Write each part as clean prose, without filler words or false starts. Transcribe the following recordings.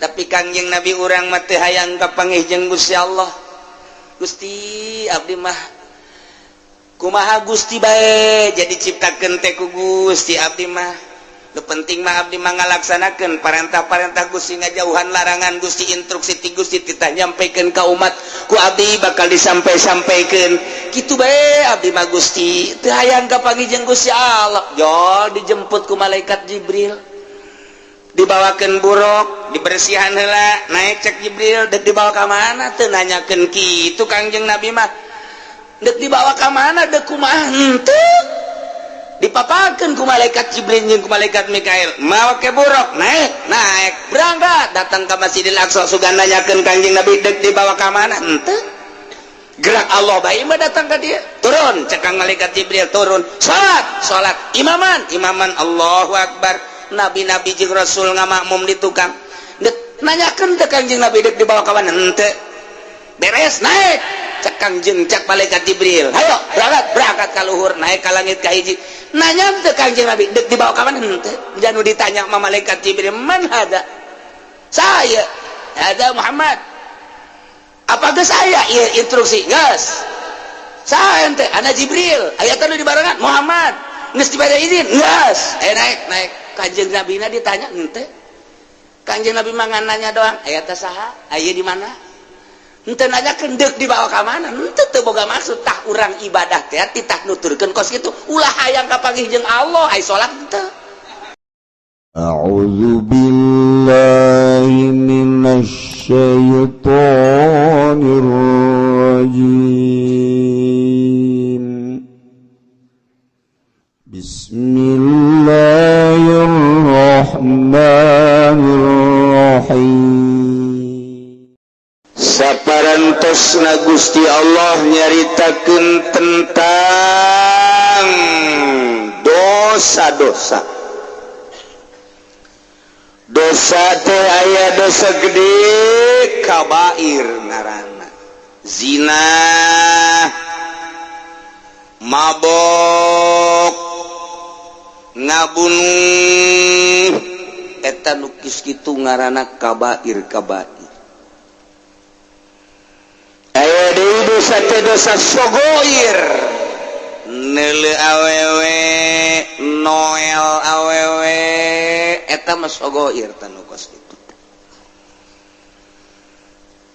Tapi Kangjeng Nabi, urang mah teu hayang kapanggih jeung Gusti Allah. Gusti, abdi mah kumaha Gusti bae, jadi ciptakeun teh ku Gusti. Abdi mah nu penting mah abdi mah ngalaksanakeun parentah-parentah Gusti, ngajauhan larangan Gusti, instruksi ti Gusti titah nyampaikan ka umat, ku abdi bakal disampai-sampaikan. Kitu bae abdi mah, Gusti, teu hayang kapanggih jeung Gusti Allah. Jol dijemput ku malaikat Jibril, dibawakan buruk, dibersihan heula, naik. Cek Jibril, "Dek dibawa ka mana?" Teu nanyakeun kitu Kangjeng Nabi mah. Dek dibawa ka mana, dek kumaha, henteu. Dipapakeun ku malaikat Jibril jeung ku malaikat Mikail, make buruk, naik, naik, berangkat, datang ke Masjidil Aqsa. Sugan nanyakeun Kangjeng Nabi dek dibawa ka mana, henteu. Gerak Allah bae mah datang ka dia. "Turun," cek Kang malaikat Jibril, "turun, salat, salat, imaman, imaman." Allahu Akbar. Nabi-nabi jeung Rasul ngamakmum di tukang. Dek nanyakeun teh Kangjeng Nabi dek dibawa ka mana, henteu. Beres, naik. Cek Kangjeng, cek malaikat Jibril, "Hayo berangkat." Berangkat ka luhur, naik ka langit ka hiji. Nanya teh Kangjeng Nabi dek dibawa ka mana, henteu. Janu ditanya sama malaikat Jibril, "Man hada?" "Saya ada Muhammad." "Apa geus aya ieu instruksi?" "Geus." "Saha ente?" "Ana Jibril." "Aya teh nu dibarengan?" "Muhammad." "Geus dibere izin?" "Geus." Eh, naik, naik. Kanjeng Nabi na ditanya henteu. Kanjeng Nabi mah nanya doang, "Aya teh saha? Aya di mana?" Henteu nanyakeun deuk dibawa ka mana, henteu, teu boga maksud. Tah, urang ibadah teh titah nuturkeun kos kitu, ulah hayang kapanggih jeung Allah ai salat henteu. أعوذ بالله من الشيطان الرجيم. بسم الله الرحمن الرحيم. Saparantosna Gusti Allah nyaritakeun tentang dosa-dosa. Dosa teh aya dosa gede, kabair ngaranna, zina, mabok, ngabunuh, eta nu kos kitu ngaranna kabair kabair. Aya deui dosa teh dosa sogoir, neuleu awewe, noel awewe, eta mah sogoir. Tanu kos kitu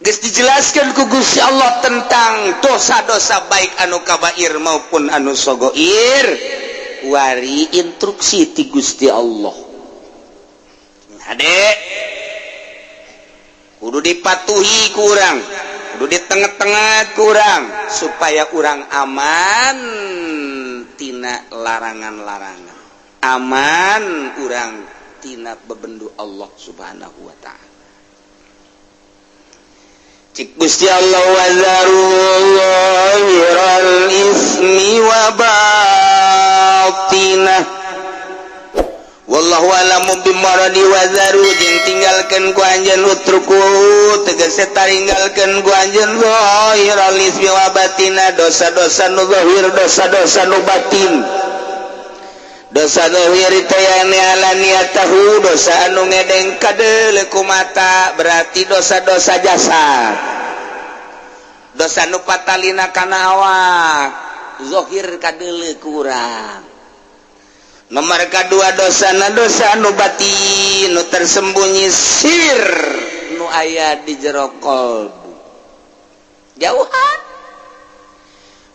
geus dijelaskan ku Gusti Allah tentang dosa-dosa, baik anu kabair maupun anu sogoir. Wari instruksi ti Gusti Allah, hade kudu dipatuhi ku urang, kudu di tengah-tengah ku urang, supaya urang aman tina larangan-larangan, aman urang tina bebendu Allah Subhanahu wa Ta'ala. Cik Gusti Allah, "Wazaru zahiral ismi wa batinah, wallahu a'lamu bimuradi." Wazaru jeung tinggalkeun ku anjeun, utruku tegese taringgalkeun ku anjeun, zahiral ismi wa batinah, dosa-dosa nu zahir, dosa-dosa nu batin. Dosa zahir teh alaniyatahu, dosa anu ngedeng kadeuleu ku mata, berarti dosa-dosa jasad, dosa nu patalina kana awak, zahir kadeuleu ku urang. Nomor kedua, dosa na dosa nu batin, nu tersembunyi, sir nu aya di jero kolbu. Jauhan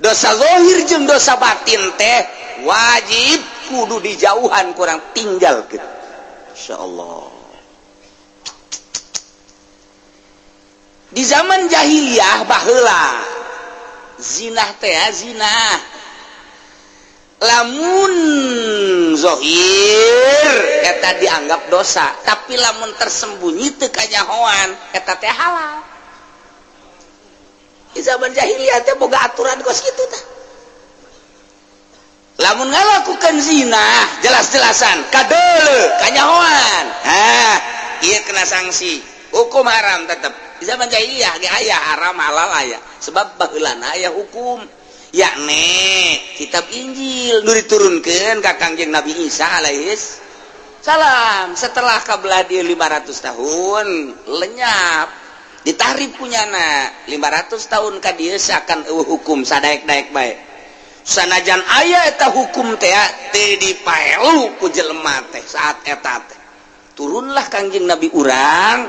dosa zahir jeung dosa batin teh wajib kudu dijauhan, kurang tinggal gitu. Insya Allah di zaman jahiliyah baheula, zinah teh zina lamun zohir eta dianggap dosa, tapi lamun tersembunyi teu kanyahoan, eta teh halal. Di zaman jahiliyah teh boga aturan kos kitu. Tah, lamun ngalakukan zina jelas-jelasan kadeuleu kanyahoan, ha ieu kena sanksi hukum haram tetep. Di zaman jahiliyah ge aya haram halal aya, sebab baheulana aya hukum, yakni kitab Injil nu diturunkeun ka Kangjeng Nabi Isa alaihis. Salam. Setelah kabelah di 500 tahun lenyap, ditahrif punyana 500 tahun ka dieu seakan euweuh hukum, sadaek-daek bae. Sanajan aya eta hukum teh, teu dipaelu ku jelema teh. Saat eta teh turunlah Kangjeng Nabi urang,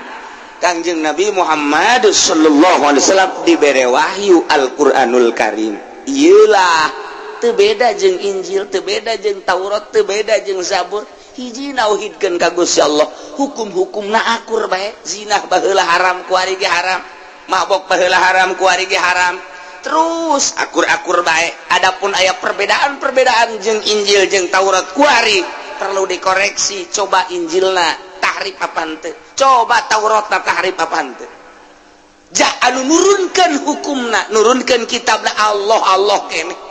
Kangjeng Nabi Muhammad sallallahu alaihi wasallam, dibere wahyu Al-Qur'anul Karim. Iyalah, teu beda jeung Injil, teu beda jeung Taurat, teu beda jeung Zabur. Hiji, nauhidkeun ka Gusti Allah. Hukum-hukumna akur bae. Zina baheula haram, kuari ge haram. Mabok baheula haram, kuari ge haram. Terus akur-akur bae. Adapun aya perbedaan-perbedaan jeung Injil jeung Taurat kuari, perlu dikoreksi. Coba Injilna tahrif apa henteu, coba Taurat tahrif apa henteu. Ja anu nurunkan hukumna, nurunkan kitabna Allah, Allah kene.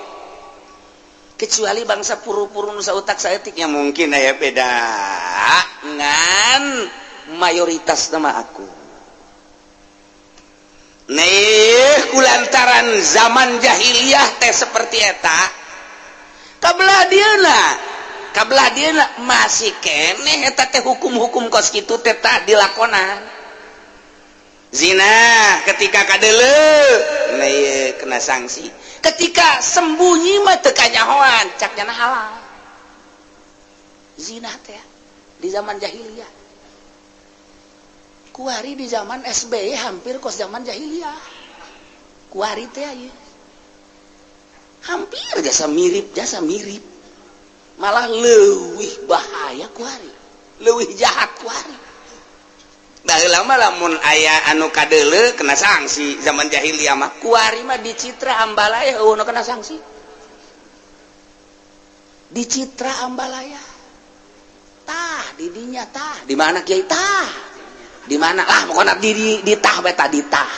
Kecuali bangsa puru-puru nu sautak saeutik ya mungkin aya beda, ngan mayoritas nama aku nih. Kulantaran zaman jahiliyah teh seperti eta, kabelah dieuna, kabelah dieuna masih keneh eta teh hukum-hukum kos kitu teh tak dilakonan. Zina ketika kadeuleu, nah ieu kena sanksi. Ketika sembunyi mah teu kanyahoan, cak nyana halal zina teh di zaman jahiliyah. Kuari di zaman SBY hampir kos zaman jahiliyah. Kuari teh ieu hampir jasa mirip, jasa mirip, malah leuwih bahaya kuari, leuwih jahat kuari. Baheula mah lamun aya anu kadeuleu kena sanksi zaman jahiliyah mah. Kuari mah di Citra Ambalaya euweuh nu kena sanksi. Di Citra Ambalaya tah didinya tah di mana, kiai? Tah di mana lah pokoknya, di tah beta, di tah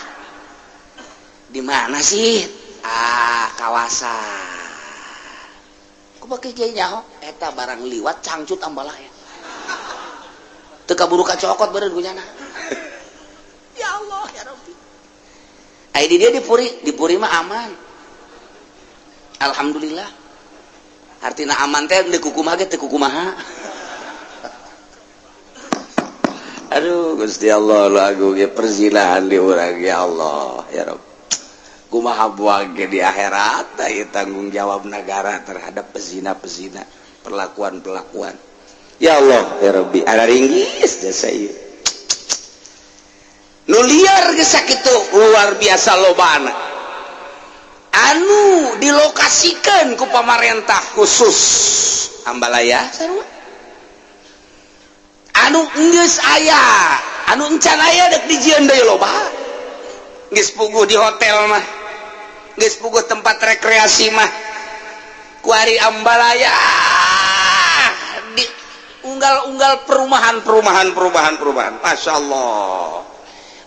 di mana sih? Ah, kawasan ku pakai kiai nyaho eta barang liwat cangcut Ambalaya, teu kaburu kacokot beureun ku nyana. Ya Allah, ya Rabbi. Ai di dia di Puri, di Puri mah aman, alhamdulillah. Artinya aman teh teu kukumaha ge teu kukumaha. Aduh, Gusti Allah, lu agung ya perzinahan di urang. Ya Allah, ya Rabb, kumaha buang ge di akhirat ieu tanggung jawab negara terhadap pezina-pezina, perlakuan-perlakuan. Ya Allah, ya Rabbi, ada ringgis jasa ieu nu liar geus sakitu luar biasa lobana anu dilokasikan ku pamarentah khusus Ambalaya sarua anu geus aya, anu encan aya dek dijieun deui loba. Geus puguh di hotel mah, geus puguh tempat rekreasi mah. Kuari Ambalaya di unggal-unggal perumahan, perumahan, perumahan, perumahan. Masya Allah,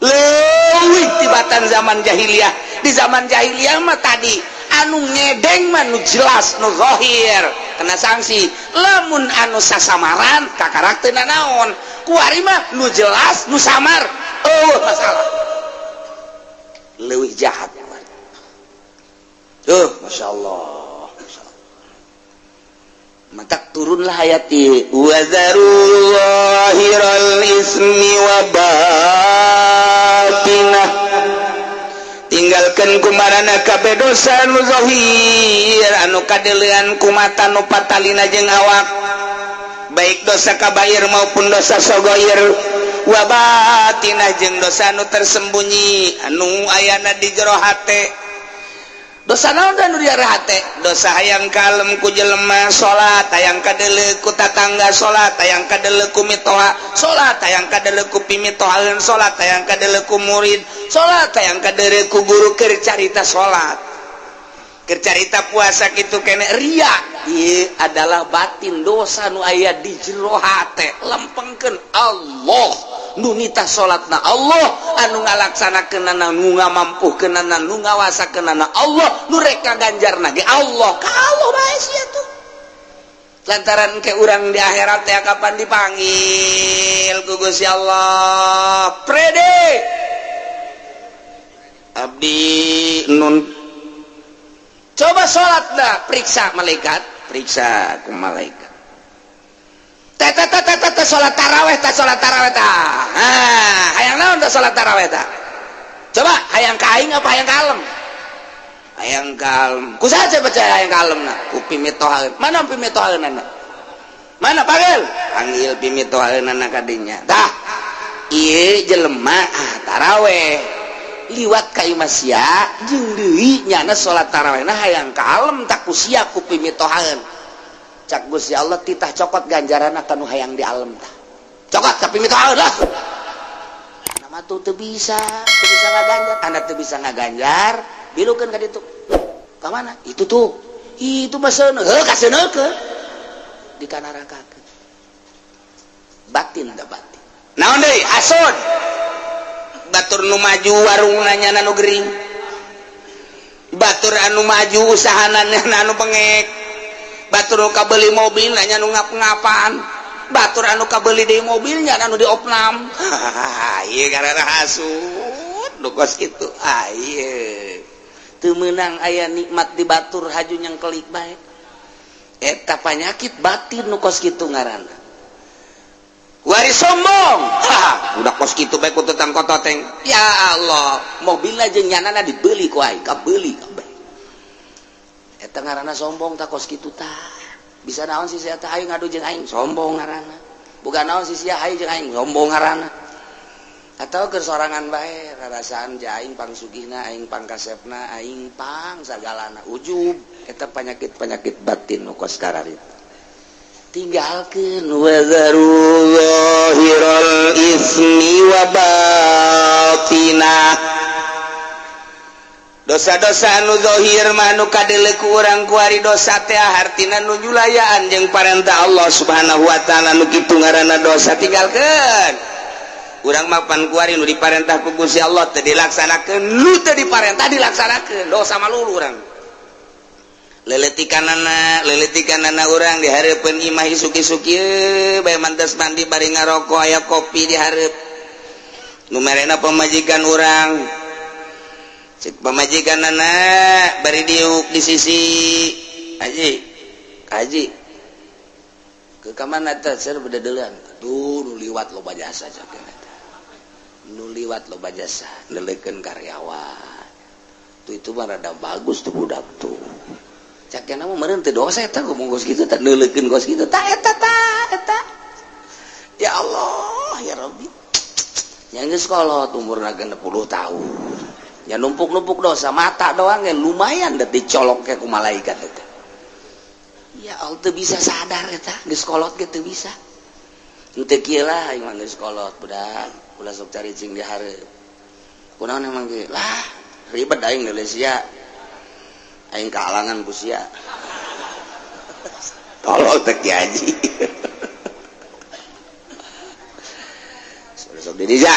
leuwih tibatan zaman jahiliyah. Di zaman jahiliyah mah tadi anu ngedeng mah nu jelas, nu zahir kena sanksi. Lamun anu sasamaran kakarak teu nanaon. Kuari mah nu jelas, nu samar euweuh masalah, leuwih jahat. Tuh, Masya Allah, Masya Allah. Matak turunlah ayat وذروا ظاهر الإثم وباطنه. Tinggalkan kumarana kabeh dosa nu zahir, anu kadeulean ku mata, nu patalina jeung awak, baik dosa kabair maupun dosa sogoir, وباطنه jeung dosa anu tersembunyi, anu ayana di jero hate. Dosa naon anu di jero hate? Dosa hayang kalem ku jelema salat, hayang kadeuleu ku tatangga salat, hayang kadeuleu ku mitoha salat, hayang kadeuleu ku pimitohaeun salat, hayang kadeuleu ku murid salat, hayang kadeuleu ku guru keur carita salat, keur carita puasa kitu kene ria. Ieu adalah batin, dosa nu aya di jero hate. Lempengkeun Allah nu nitah salatna, Allah anu ngalaksanakeunana, nu ngamampuhkeunana, nu ngawasakeunana, Allah nu rek ngaganjarna ge Allah. Ka Allah bae sia tuh, lantaran ke urang di akhirat ya kapan dipanggil ku Gusti Allah, "Prede abdi nun, coba salat dah." Periksa malaikat, periksa ku malaikat. Teh teh teh teh teh salat taraweh teh, salat taraweh tah. Ah, hayang naon teh salat taraweh tah? Coba, hayang ka aing apa hayang kalem? Hayang kalem. Ku saha percaya hayang kalem na? Ku pimitohaeun. Mana pimitohaeunana? Mana, panggil? Panggil pimitohaeunana kadinya. Tah, ieu jelema ah taraweh liwat ka imah sia jeung deui nyana salat tarawehna hayang kalem tak ku sia ku pimitohaeun. Cak Gusti Allah, titah cokot ganjaran kanu hayang di alem tah. Cokot ka pimitohaeun lah. Nama tuh teu bisa, teu bisa ngaganjar. Anda teu bisa ngaganjar, bilukeun ka ditu. Ka mana? Itu tuh. Itu mah seuneu, heuh kaseuneukeun. Di kanarakakeun. Batin da batin. Naon deui? Hasud. Batur nu maju warung nanya nu gering. Batur anu maju usahana anu bengek. Batur nu kabeli mobil nanya nu ngap-ngapan. Batur anu kabeli deui mobilnya anu diopnam. Ieu karena hasud nu kos kitu. Ah, ieu teu meunang aya nikmat di batur haju nyengkelik bae. Eta panyakit batin nu kos kitu ngaranna. Wari sombong. Ha, udah kos kitu bae ku tetang kototeng. Ya Allah, mobil aja nyanana dibeli ku aing, kabeli kabeh. Eta ngaranna sombong tak kos kitu tah. Bisa naon sih sia teh, aing ngadu jeung aing, sombong ngaranna. Bukan naon sih sia aing jeung aing, sombong ngaranna. Atau keur sorangan bae rarasaan ja aing pangsugihna, aing pangkasepna, aing pang sagalana, ujub. Eta penyakit-penyakit batin nu kos kararitu. Tinggalkeun, wazaru zahiral ismi wa batinah. Dosa-dosa anu zahir mah anu kadeuleu ku urang kuari dosa teh, hartina nu nyulayaan jeung parentah Allah Subhanahu wa taala, nu kitu ngaranna dosa, tinggalkeun. Urang mah pan kuari nu diparentah ku Gusti Allah teu dilaksanakeun, nu teu diparentah dilaksanakeun, dosa malulu urang. Leletikanana, leletikanana urang di hareupeun imah isuk-isuk ieu bae mantas mandi bari ngarokok, aya kopi di hareup nu merena pamajikan urang. Cek pamajikanana bari diuk di sisi, "Haji, haji, ke kamana teh?" "Ser bededeulan tuh, nu liwat loba jasa," cek eta, "nu liwat loba jasa, neuleukeun karyawan tuh, itu mah rada bagus tuh budak tuh," cak nama meureun teu dosa eta ngomong kos kitu teh, neuleukeun kos kitu tah eta tah eta. Ya Allah, ya Rabbi, yang geus kolot umurna 60 tahun ya numpuk-numpuk dosa, mata doang ya lumayan da dicolok ke ku malaikat eta. Ya Allah, teu bisa sadar eta geus kolot ge teu bisa. Henteu kieu lah, aing mah geus kolot, budak ulah sok caricing di hareup. Kunaon emang ge lah ribet, aing deuleu sia, aing kahalangan ku sia. Tolol teh Ki Haji. Sok didija,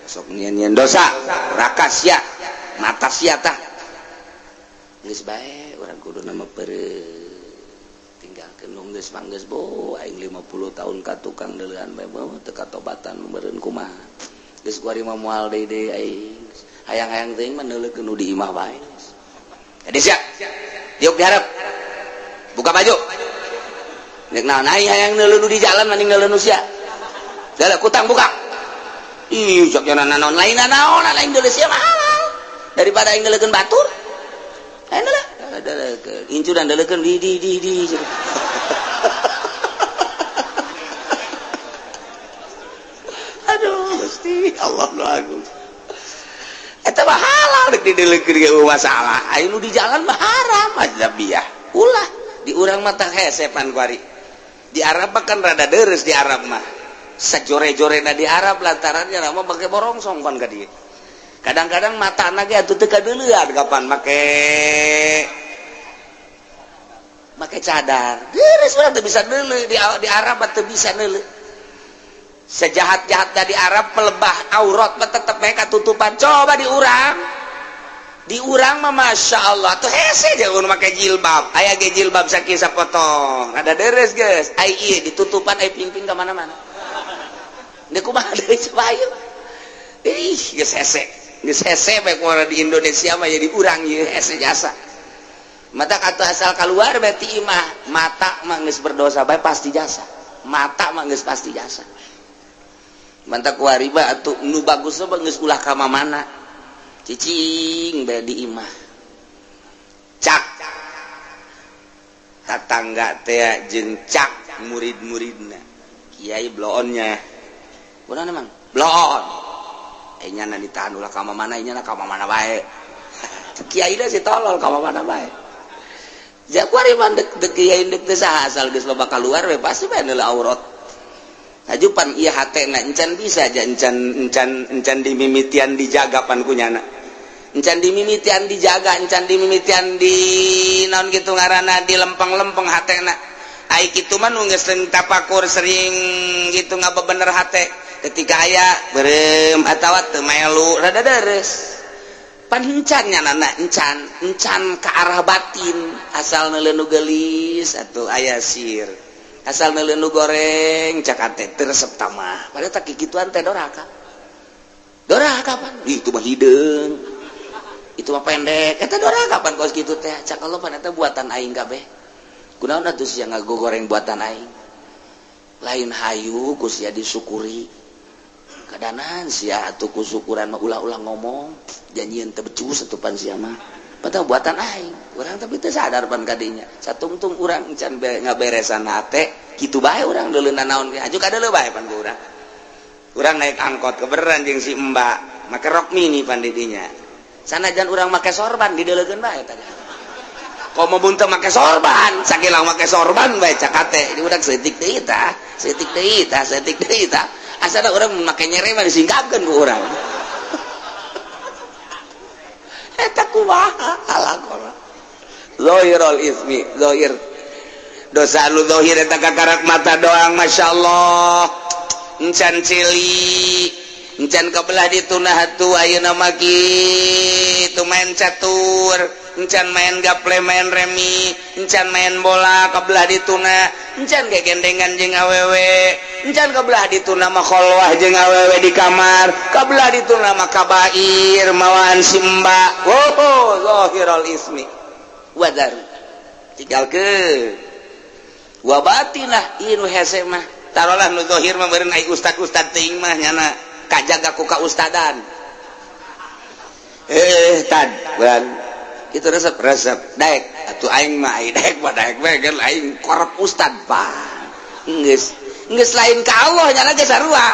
sok nyian-nyian dosa rakas sia, mata sia tah. Geus bae urang kudu nama pere tinggalkeun nu geus mah geus. Bo aing 50 tahun ka tukang deuleuan bae, bo teu katobatan meureun kumaha. Geus kuari mah moal deui deui, aing hayang-hayang teuing mah neuleukeun nu di imah bae. Jadi siap diuk diharap, buka baju. Nek naon aing hayang neuleuh nu di jalan mending neuleuh nu sia. Dalah kutang buka. Ih, cok naon lain naon lain deuleuh sia mah halal daripada aing neuleukeun batur. Aing deuleuh deuleukeun incu dan deuleukeun di. Aduh, Gusti Allah nu agung. Eta mah halal rek dideuleukeun ge masalah. Aing nu di jalan mah haram ajnabiah. Ulah di urang mah tah hesepan kuari. Di Arab mah kan rada deres, di Arab mah. Sajore-jorena di Arab lantarannya mah make borongsong pan ka dieu. Kadang-kadang matana ge atuh teu kadeuleuan kapan make make cadar. Deres urang teu bisa deuleu di Arab mah teu bisa deuleu. Sejahat-jahat dari Arab pelebah aurat mah tetep mereka tutupan. Coba di urang, di urang mah masya Allah tuh hese jangan make jilbab, aya ge jilbab sakieu sapotong ada deres geus ai ieu ditutupan, ai pingping ka mana-mana. Deuk kumaha deui coba ayo? Ih, geus hese, geus hese bae kumaha di Indonesia mah, jadi urang ieu hese jasa. Mata atau asal keluar berarti imah mata mah geus berdosa bae, pasti jasa. Mata mah geus pasti jasa. Mantap kuari atuh nu bagus mah geus ulah ka mana, cicing bae di imah. Cak tatangga teh jeung cak murid-muridna, "Kiai, bloonnya kunaon emang bloon?" Eh, nyana ditahan ulah ka mana, nyana ka mana bae. Kiai si tolol ka mana bae. Jakuari mah dek dek kiai dek teu saha, asal geus loba keluar we pasti bae neula aurat. Hajupan ieu hatena encan bisa aja, encan encan encan dimimitian dijaga pan kunyana. Encan dimimitian dijaga, encan dimimitian di naon gitu ngaranna, di lempeng-lempeng hatena. Ai kitu mah nu geus sering tapakur, sering gitu ngabebener hate, ketika aya beureum atawa teu melu rada deres. Pan encan nyanana, encan encan ke arah batin. Asal neuleuh nu geulis atuh aya sir, asal neuleuh nu goreng cak teh teu resep tamah. Padahal tak kikituan teh doraka, doraka pan. Itu mah hideung, itu mah pendek, eta doraka pan. Kos kitu teh cak Allah pan eta buatan aing kabeh. Kunaon atuh sia ngagogoreng buatan aing? Lain hayu ku sia disyukuri kadanan sia atuh. Ku syukuran mah ulah-ulah ngomong janjian teu becus atuh pan sia mah. Padahal buatan aing urang, tapi teu sadar pan kadinya. Satungtung urang encan ngaberesan hate, kitu bae urang deuleuna naon ge aju kadeuleu bae pan ku urang. Urang naik angkot keberan jeung si mbak make rok mini pan di dinya. Sanajan urang make sorban, dideuleukeun bae tadi. Komo mun teu make sorban, sakilang make sorban bae cak hate di urang, "Saeutik deui tah, saeutik deui tah, saeutik deui tah." Asana urang make nyere mah disingkapkeun ku urang. Eta kumaha alakona? Zahirul ismi, zahir dosa lu zahir eta kakarak mata doang. Masya Allah, encan cili, encan kebelah ditunah atuh. Ayeuna mah kitu, main catur encan, main gaple, main remi encan, main bola kebelah dituna encan, gegendengan jeung awewe encan, kebelah dituna mah kholwah jeung awewe di kamar, kebelah dituna mah kabair mawaan simba. Oh, zahirul ismi wadar, tinggalkeun. Wa batinah ieu nu hese mah. Tarolah nu zahir mah meureun ai ustad-ustad teuing mah nyana kajaga ku kaustadan. Eh, tad bulan itu resep resep daek atuh aing mah. Ai daek mah daek we kan aing korep ustad. Pak, geus geus lain ka Allah nyana ge sarua,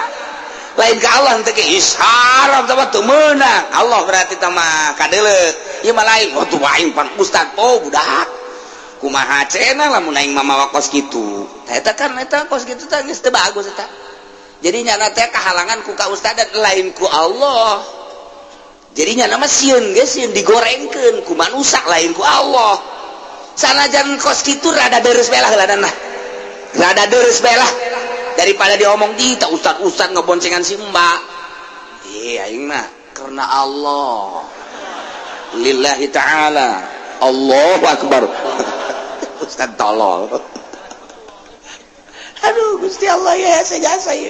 lain ka Allah teh ge haram teh teu meunang Allah, berarti teh mah kadeuleu ieu mah lain. Oh, tuh aing pan ustad. Oh, budak kumaha cenah lamun aing mah mawa kos kitu? Tah, eta kan eta kos kitu teh geus teu bagus eta. Jadi nyana teh kahalangan ku kaustadan, lain ku Allah. Jadinya nama sieun ge sieun digorengkeun ku manusia, lain ku Allah. Sanajan kos kitu rada deres belah lah, rada deres belah daripada diomong di tak ustad-ustad ngeboncengan si mbak. Iya, aing mah karena Allah, lillahi ta'ala. Allahu akbar, ustad tolol. Aduh Gusti Allah ya, jasa ya,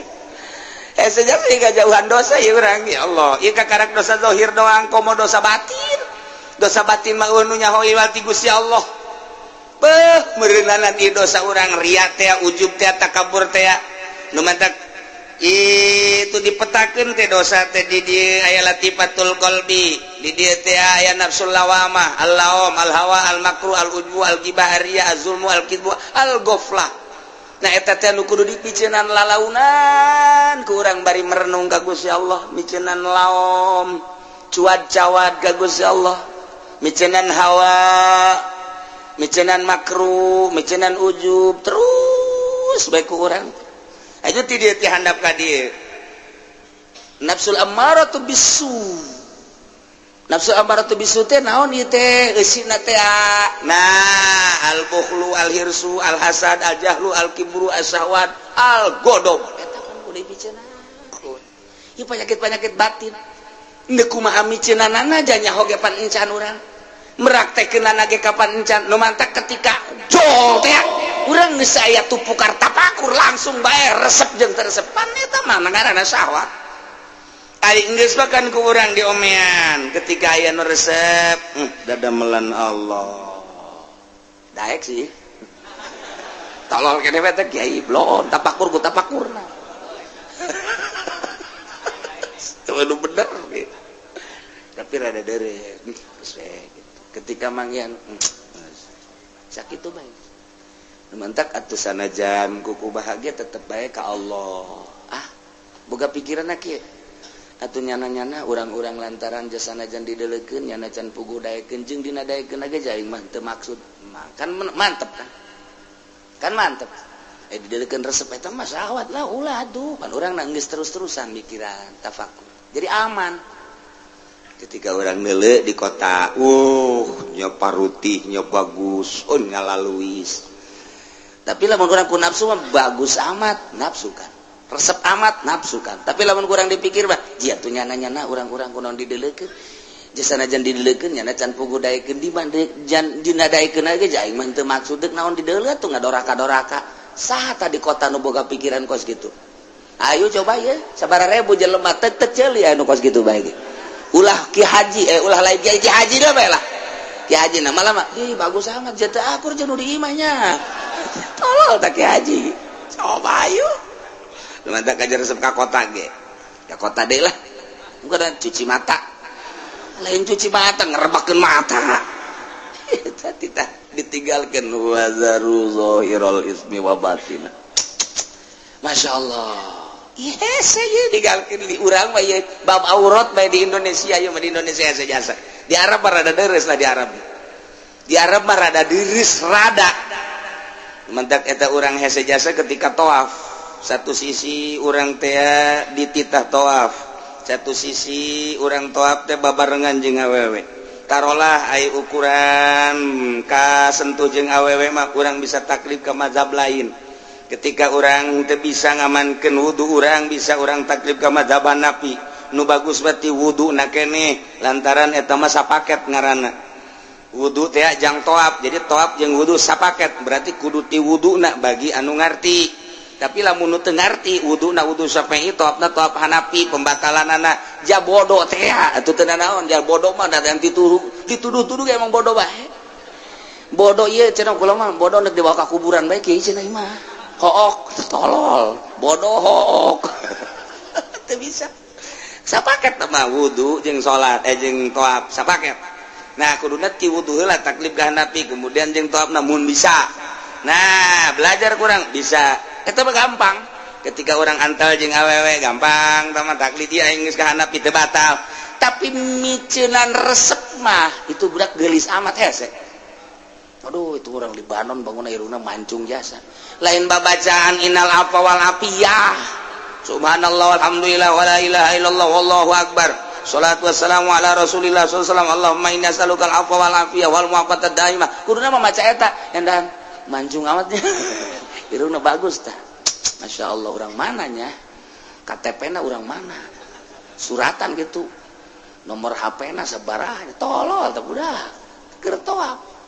hese jasa jauhan dosa ya urang. Ya Allah, ieu kakarak dosa zahir doang, komo dosa batin. Dosa batin mah nu nyaho ti Gusti Allah. Beuh, meureunanan ieu dosa urang, ria teh, ujub teh, takabur teh. Nu mantak itu dipetakeun teh dosa teh di dieu aya latifatul qalbi, di dieu teh aya nafsul lawamah, al-laum, al-hawa, al-makru, al-ujbu, al-ghibah, ar-riya, az-zulmu, al-kidbu, al-ghaflah. Nah, eta teh nu kudu dipiceunan lalaunan ku urang bari merenung ka Gusti Allah, miceunan laom, cuad cawad ka Gusti Allah, miceunan hawa, miceunan makruh, miceunan ujub terus bae ku urang. Aja ti dieu ti handap ka dieu nafsul ammaratu bisu. Nafsu ammaratu bisu teh naon ieu teh eusina teh? Nah, al bukhlu, al hirsu, al hasad, al jahlu, al kibru, as syahwat, al godob. Eta kan kudu dipiceunan ieu penyakit-penyakit batin. Ndek kumaha miceunanana nyaho ge pan encan urang meraktekeunana ge kapan encan. Nu mantak ketika jol teh urang geus aya tupukar tapakur, langsung bae resep jeung teu resep pan eta mah ngaranna syahwat. Ari geus makan ku urang diomean ketika aya nu resep, dadamelan Allah. Daek sih. Tolol kene teh kiai bloon tapakur ku tapakurna. Itu bener gitu. Tapi rada dere gitu. Ketika manggihan sakit tuh baik. Mantak atuh sanajan kuku bahagia tetep baik ka Allah. Ah, boga pikiran kieu. Atuh nyana-nyana urang-urang lantaran jasanajan didelekeun nyana can puguh daekeun jeung dina daekeun ge aing mah teu maksud. Kan mantep kan? Kan mantep. Didelekeun resep eta mah syahwat lah ulah atuh. Pan urang geus terus-terusan mikiran tafakur. Jadi aman. Ketika orang nele di kota, nya parutih, nya bagus, oh ngalaluis. Tapi lamun urang ku nafsu mah bagus amat, nafsu kan. Resep amat nafsu kan. Tapi lamun kurang dipikir mah, jia tuh nyana-nyana urang-urang kunaon didelekeun. Jasanajan didelekeun nyana can puguh daekeun di jan dina daekeun ge aing mah teu maksud deuk naon dideuleut tuh ngadoraka-doraka. Saha tah di kota nu boga pikiran kos kitu? Ayo coba ye, sabaraha ribu jelema teu teu ceuli anu kos kitu bae ge. Ulah ki haji, ulah lain kiai ki haji dah bae lah. Ki haji na malah mah, ih bagus amat jatuh akur jeung nu di imahnya. Tolol tak ki haji. Coba ayo. Mantap kajar resep ka kota ge. Ka kota deui lah. Bukan cuci mata. Lain cuci mata ngerebakeun mata. Eta titah ditinggalkeun wazaru zahirul ismi wa batina. Masya Allah. Yes, saya digalkeun di urang mah ieu bab aurat bae di Indonesia ieu mah di Indonesia jasa. Di Arab mah rada deres lah di Arab. Di Arab mah rada deres rada. Mentak eta urang hese jasa ketika tawaf. Satu sisi urang teh dititah tawaf, satu sisi urang tawaf teh babarengan jeung awewe. Tarolah ai ukuran kasentuh jeung awewe mah urang bisa taklid ke mazhab lain. Ketika urang teu bisa ngamankeun wudu urang bisa urang taklid ke mazhab Hanafi. Nu bagus berarti wudu na keneh lantaran eta mah sapaket ngaranna. Wudu teh jang tawaf, jadi tawaf jeung wudu sapaket berarti kudu ti wuduna bagi anu ngarti. Tapi lamun nu teu ngarti wuduna wudu Syafi'i tawafna tawaf Hanafi pembatalanana ja bodoh teh atuh teu naon ja bodoh mah da dituduh-tuduh emang bodoh bae. Bodoh ieu cenah kula mah bodoh nek dibawa ka kuburan bae kieu cenah mah. Hook tolol, bodoh hook. Teu bisa. Sapaket mah wudu jeung salat jeung tawaf sapaket. Nah kuduna ti wudu heula taklid ka Hanafi kemudian jeung tawafna mun bisa. Nah belajar kurang bisa. Eta mah gampang. Ketika orang antal jeung awewe gampang tama taklid ieu aing geus ka Hanafi teu batal. Tapi miceunan resep mah itu budak geulis amat hese. Aduh itu orang Libanon bangun irungna mancung jasa. Lain babacaan innal afwa wal afiyah. Subhanallah walhamdulillah wala ilaha illallah wallahu akbar. Salatu wassalamu ala Rasulillah sallallahu alaihi wasallam. Allahumma inni as'aluka al-afwa wal afiyah wal mu'afata daimah. Kuduna mah maca eta endan mancung amatnya. Irungna bagus tah. Masya Allah orang mananya? KTP-na orang mana? Suratan gitu. Nomor HP-na sabaraha? Tolol tah budak. Keur tawaf.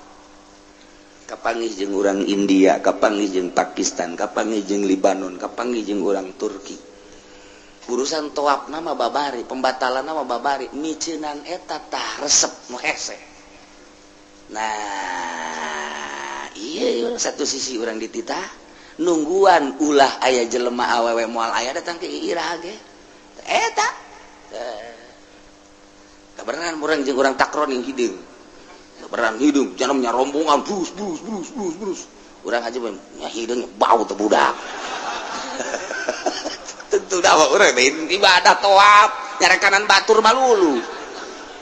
Kapanggih jeung urang India, kapanggih jeung Pakistan, kapanggih jeung Libanon, kapanggih jeung urang Turki. Urusan tawaf nama babari, pembatalan nama babari, miceunan eta tah resep nu hese. Nah, iya satu sisi urang dititah nungguan ulah aya jelema awewe moal aya datang ke ira ge. Eta. Kabeneran urang jeung urang takron yang hideung. Kabeneran hideung, jangan nyarombongan brus brus brus brus brus. Urang aja nya hideung bau teh budak. Tentu dah urang ibadah tawaf nyarekanan batur malulu.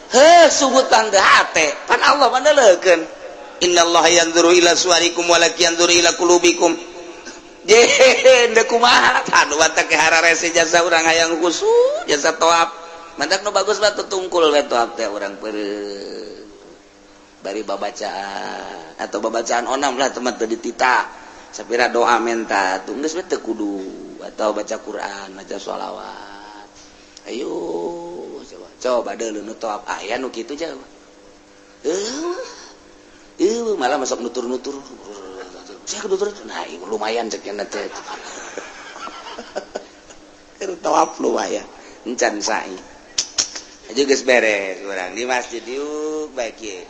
Heh sugutan teh hate, pan Allah mah neuleukeun. Innallaha yanzuru ila suwarikum walakin yanzuru ila qulubikum. Je deuk kumaha tah nu batak hararese jasa urang hayang khusyuk jasa tawaf. Mantak nu bagus mah tutungkul we tawaf teh urang peureum. Bari babacaan atau babacaan onam lah teman teu dititah. Sapira doa menta tuh geus we teu kudu atau baca Quran, baca sholawat. Ayo coba coba deuleu nu tawaf aya nu kitu jauh. Malah masuk nutur-nutur. Saya nutur, nah lumayan ceknya teh. Keur tawaf lumayan. Encan sa'i. Aja geus beres urang di masjid yuk baik ye.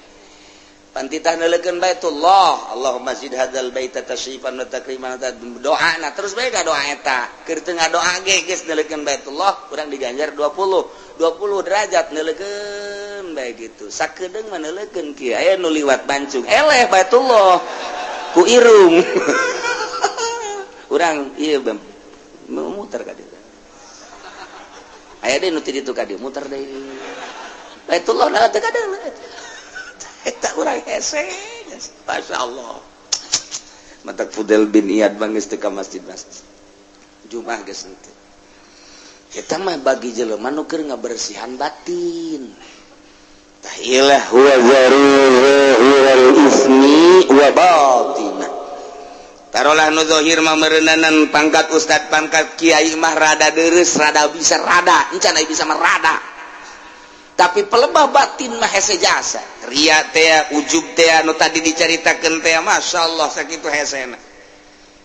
Pan titah neuleukeun Baitullah, Allahumma zid hadzal baita tasyrifan wa takriman, doa na terus bae ka doa eta. Keur teu ngadoa ge geus neuleukeun Baitullah, urang diganjar 20 20 derajat neuleukeun bae gitu. Sakedeung mah neuleukeun kieu, aya nu liwat bancung, eleh Baitullah ku irung. Urang ieu muter ka dieu. Aya deui nu ti ditu ka dieu muter deui. Baitullah na teu kadeuleu. Eta urang hese. Masya Allah. Matak Fudel bin Iyad bangis teu ka masjid-masjid. Jumat geus henteu. Eta mah bagi jelema nu keur ngabersihan batin. Tah ilah huwa zaru ismi wa batina. Tarolah nu zahir mah meureunanan pangkat ustad, pangkat kiai mah rada deres, rada bisa rada, encan aya bisa mah rada. Tapi pelebah batin mah hese jasa. Ria teh, ujub teh, nu tadi dicaritakeun teh, masyaallah sakitu hesena.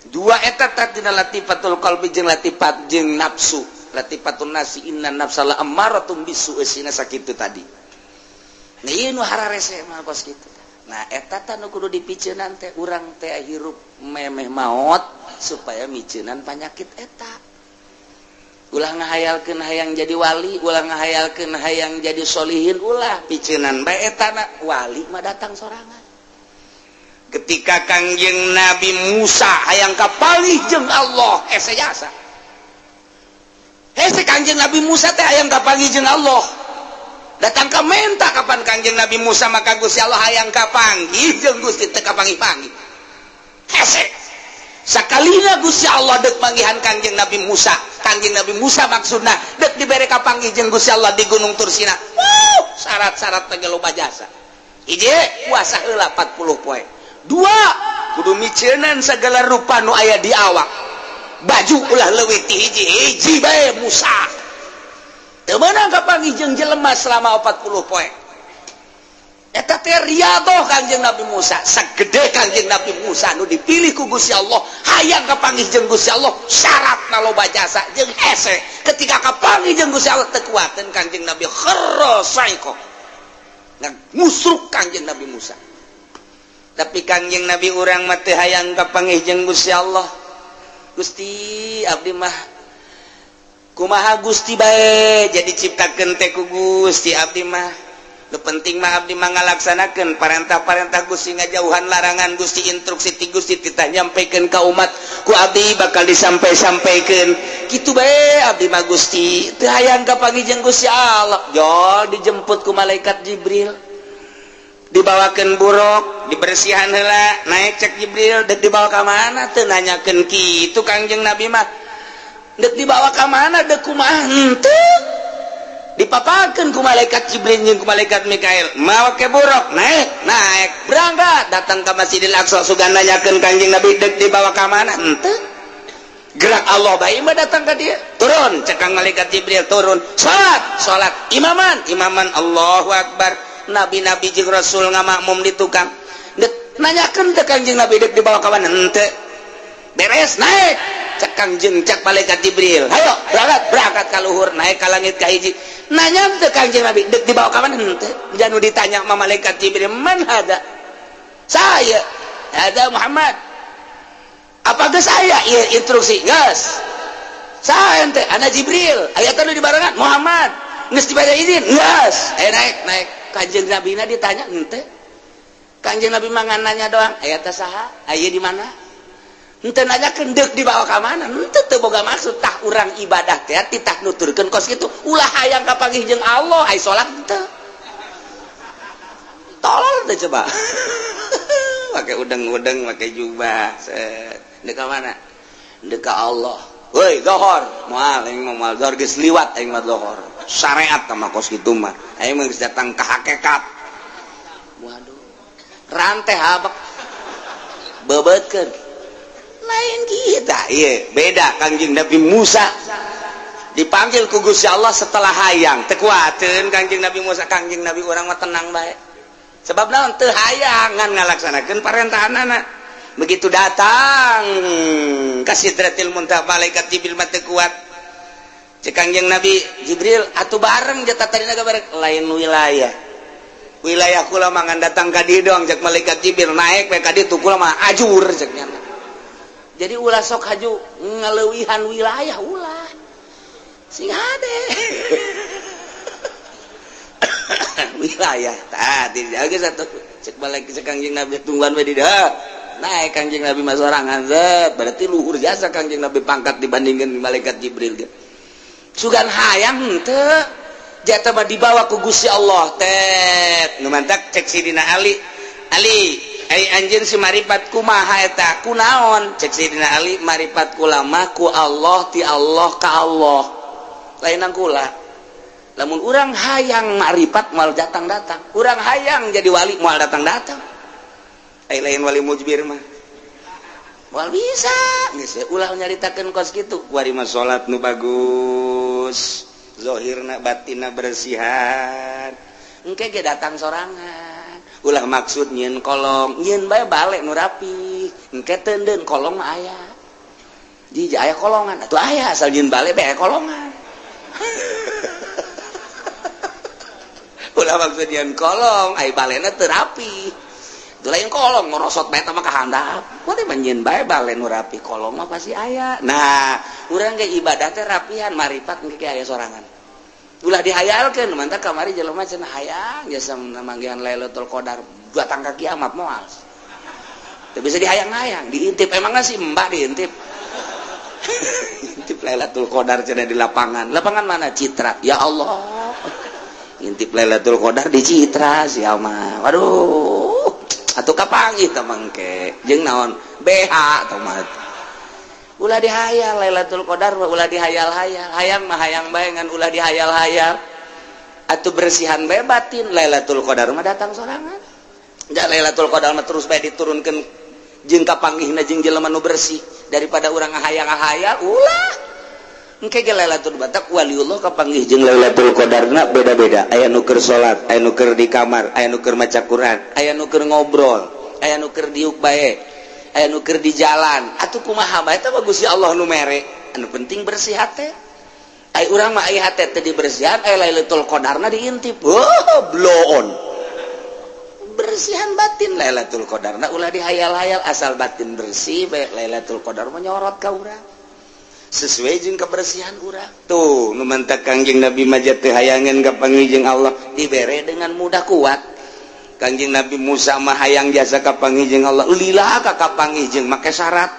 Dua eta tadina latifatul qalbi jeung latifat jeung nafsu. Latifatun nafsi, inna nafsa la ammaratum bisu, eusina sakitu tadi. Nah, ieu nu hararese mah kos kitu. Nah, eta tah nu kudu dipiceunan teh, urang teh hirup memeh maot supaya miceunan panyakit eta. Ulah ngahayalkeun hayang jadi wali, ulah ngahayalkeun hayang jadi solihin, ulah, piceunan bae eta na, wali mah datang sorangan. Ketika Kangjeng Nabi Musa hayang kapanggih jeung Allah, hese jasa. Hese Kangjeng Nabi Musa teh hayang kapanggih jeung Allah. Datang ka menta kapan Kangjeng Nabi Musa, maka Gusti Allah hayang kapanggih jeung Gusti teu kapanggih-panggih. Hese. Sakalina Gusti Allah dek manggihan Kangjeng Nabi Musa. Kangjeng Nabi Musa maksudna dek dibere kapanggih jeung Gusti Allah di Gunung Tursina. Wuh, syarat-syarat teh loba jasa. Hiji, puasa heula 40 poe. Dua, kudu miceunan segala rupa nu aya di awak. Baju ulah leuwih ti hiji, hiji bae Musa. Teu meunang kapanggih jeung jelema selama 40 poe. Eta teh riyadhah Kangjeng Nabi Musa. Sagede Kangjeng Nabi Musa nu dipilih ku Gusti Allah, hayang kapanggih jeung Gusti Allah, syaratna loba jasa jeung hese. Ketika kapanggih jeung Gusti Allah teu kuateun Kangjeng Nabi, kharra sa'iqa. Ngusruk Kangjeng Nabi Musa. Tapi Kangjeng Nabi urang mah teu hayang kapanggih jeung Gusti Allah. Gusti, abdi mah kumaha Gusti bae, jadi ciptakeun teh ku Gusti abdi mah. Nu penting mah abdi mah ngalaksanakeun parentah-parentah Gusti, ngajauhan larangan Gusti, instruksi ti Gusti titah nyampekeun ka umat ku abdi bakal disampai-sampaikeun. Kitu bae abdi mah Gusti, teu hayang kapanggih jeung Gusti Allah. Jol dijemput ku malaikat Jibril. Dibawakeun buruk, dibersihan heula, naik cek Jibril, dek dibawa ka mana? Teu nanyakeun kitu Kangjeng Nabi mah. Dek dibawa ka mana? Dek kumaha? Henteu. Dipapakeun ku malaikat Jibril jeung ku malaikat Mikail. Mawa ke buruk, naik, naik, berangkat, datang ke Masjidil Aqsa, sugan nanyakeun Kangjeng Nabi dek dibawa ka mana? Henteu. Gerak Allah bae mah datang ka dia. Turun, cek kang malaikat Jibril turun. Salat, salat, imaman, imaman, Allahu Akbar. Nabi-nabi jeung Rasul ngamakmum di tukang. Dek nanyakeun teh Kangjeng Nabi dek dibawa ka mana? Henteu. Beres, naik. Cek Kangjeng, cek malaikat Jibril. Hayo, berangkat, berangkat ka luhur, naik ka langit ka hiji. Nanya teh Kangjeng Nabi dek dibawa ka mana? Henteu. Janu ditanya sama malaikat Jibril, "Man hada?" Saya. Hada Muhammad. Apa geus aya ieu instruksi? Geus. Saya ente, ana Jibril. Aya teh nu dibarengan Muhammad. Geus dibere izin? Geus. Aya naik, naik. Kanjeng Nabi na ditanya henteu. Kanjeng Nabi mah ngan nanya doang, aya teh saha? Aya di mana? Henteu nanyakeun deuk dibawa ka mana? Henteu, teu boga maksud. Tah, urang ibadah teh titah nuturkeun kos kitu. Ulah hayang kapanggih jeung Allah, ai salat henteu. Tolol teh coba. Pakai udeng-udeng, pakai jubah. Set. Deuk ka mana? Deuk ka Allah. Woi, zohor. Moal aing mah, moal zohor, geus liwat aing mah zohor. Syariat mah kos kitu mah. Aing mah geus datang ka hakikat. Waduh. Rantai habek. Bebeutkeun. Lain kita, iya, beda Kangjeng Nabi Musa. Dipanggil ku Gusti Allah setelah hayang. Teu kuateun Kangjeng Nabi Musa, Kangjeng Nabi urang mah tenang bae. Sebab naon? Teu hayang ngan ngalaksanakeun parentahanana. Begitu datang ka Sidratil Muntaha, malaikat Jibril mah teu kuat. Cek Kangjeng Nabi Jibril, atuh bareng jatah tadina bareng lain wilayah. Wilayah kula mah ngan datang ka dieu doang, cek malaikat Jibril, naik we ka ditu kula mah ajur, cek nyana. Jadi ulah sok haju ngaleuwihan wilayah, ulah. Sing hade. Wilayah tah dijaga satu cek balik cek Kangjeng Nabi tungguan we di dieu. Naik Kangjeng Nabi mah sorangan zet, berarti luhur jasa Kangjeng Nabi pangkat dibandingkan malaikat Jibril ge. Sugan hayang henteu jatah mah dibawa ku Gusti Allah tet. Nu mantak cek Sidina Ali, Ali, ai anjeun si maripat kumaha eta? Kunaon? Cek Sidina Ali, maripat kula mah ku Allah ti Allah ka Allah. Lainan kula. Lamun urang hayang maripat moal datang-datang. Urang hayang jadi wali moal datang-datang. Ai lain wali mujbir mah. Moal bisa. Geus ulah nyaritakeun kos kitu. Kuari mah salat nu bagus. Zahirna batinna bersihan. Engke ge datang sorangan. Ulah maksud nyieun kolong, nyieun bae balik nu rapi. Engke teundeun kolong mah aya. Di aya kolongan, atuh aya asal nyieun balik bae kolongan. Ulah maksud nyieun kolong, ai balena teu rapi. Itu lain kolong ngorosot bae mah ka handap. Kuari mah nyieun bae bale nu rapi, kolong mah pasti aya. Nah, urang ge ibadah teh rapihan, maripat engke ge aya sorangan. Ulah dihayalkeun, mantak kamari jelema cenah hayang jasa manggihan Lailatul Qadar datang ka kiamat moal. Teu bisa dihayang-hayang, diintip emangna si Mbak diintip. Intip Lailatul Qadar cenah di lapangan. Lapangan mana? Citra. Ya Allah. Intip Lailatul Qadar di Citra sia mah. Waduh. Atuh kapanggih tah mangke. Jeung naon? BH tah mah. Ulah dihayal Lailatul Qadar mah ulah dihayal-hayal. Hayang mah hayang bae ngan ulah dihayal-hayal. Atuh bersihan bae batin Lailatul Qadar mah datang sorangan. Ja Lailatul Qadar mah terus bae diturunkeun jeung kapanggihna jeung jelema nu bersih daripada urang ngahayang-ngahayal ulah. Engke ge Lailatul Batak waliullah kapanggih jeung Lailatul Qadarna beda-beda. Aya nu keur salat, aya nu keur di kamar, aya nu keur maca Quran, aya nu keur ngobrol, aya nu keur diuk bae, aya nu keur di jalan. Atuh kumaha bae eta mah Gusti Allah nu mere. Anu penting bersih hate. Ai urang mah ai hate teh dibersihan, ai Lailatul Qadarna diintip. Oh, blow on. Bersihan batin Lailatul Qadarna ulah dihayal-hayal, asal batin bersih bae Lailatul Qadar mah nyorot ka urang. Sesuai jeung kebersihan urang. Tuh, nu mantak Kangjeng Nabi mah teu hayangeun kapanggih jeung Allah dibere dengan mudah kuat. Kangjeng Nabi Musa mah hayang jasa kapanggih jeung Allah, lila ka kapanggih jeung make syarat.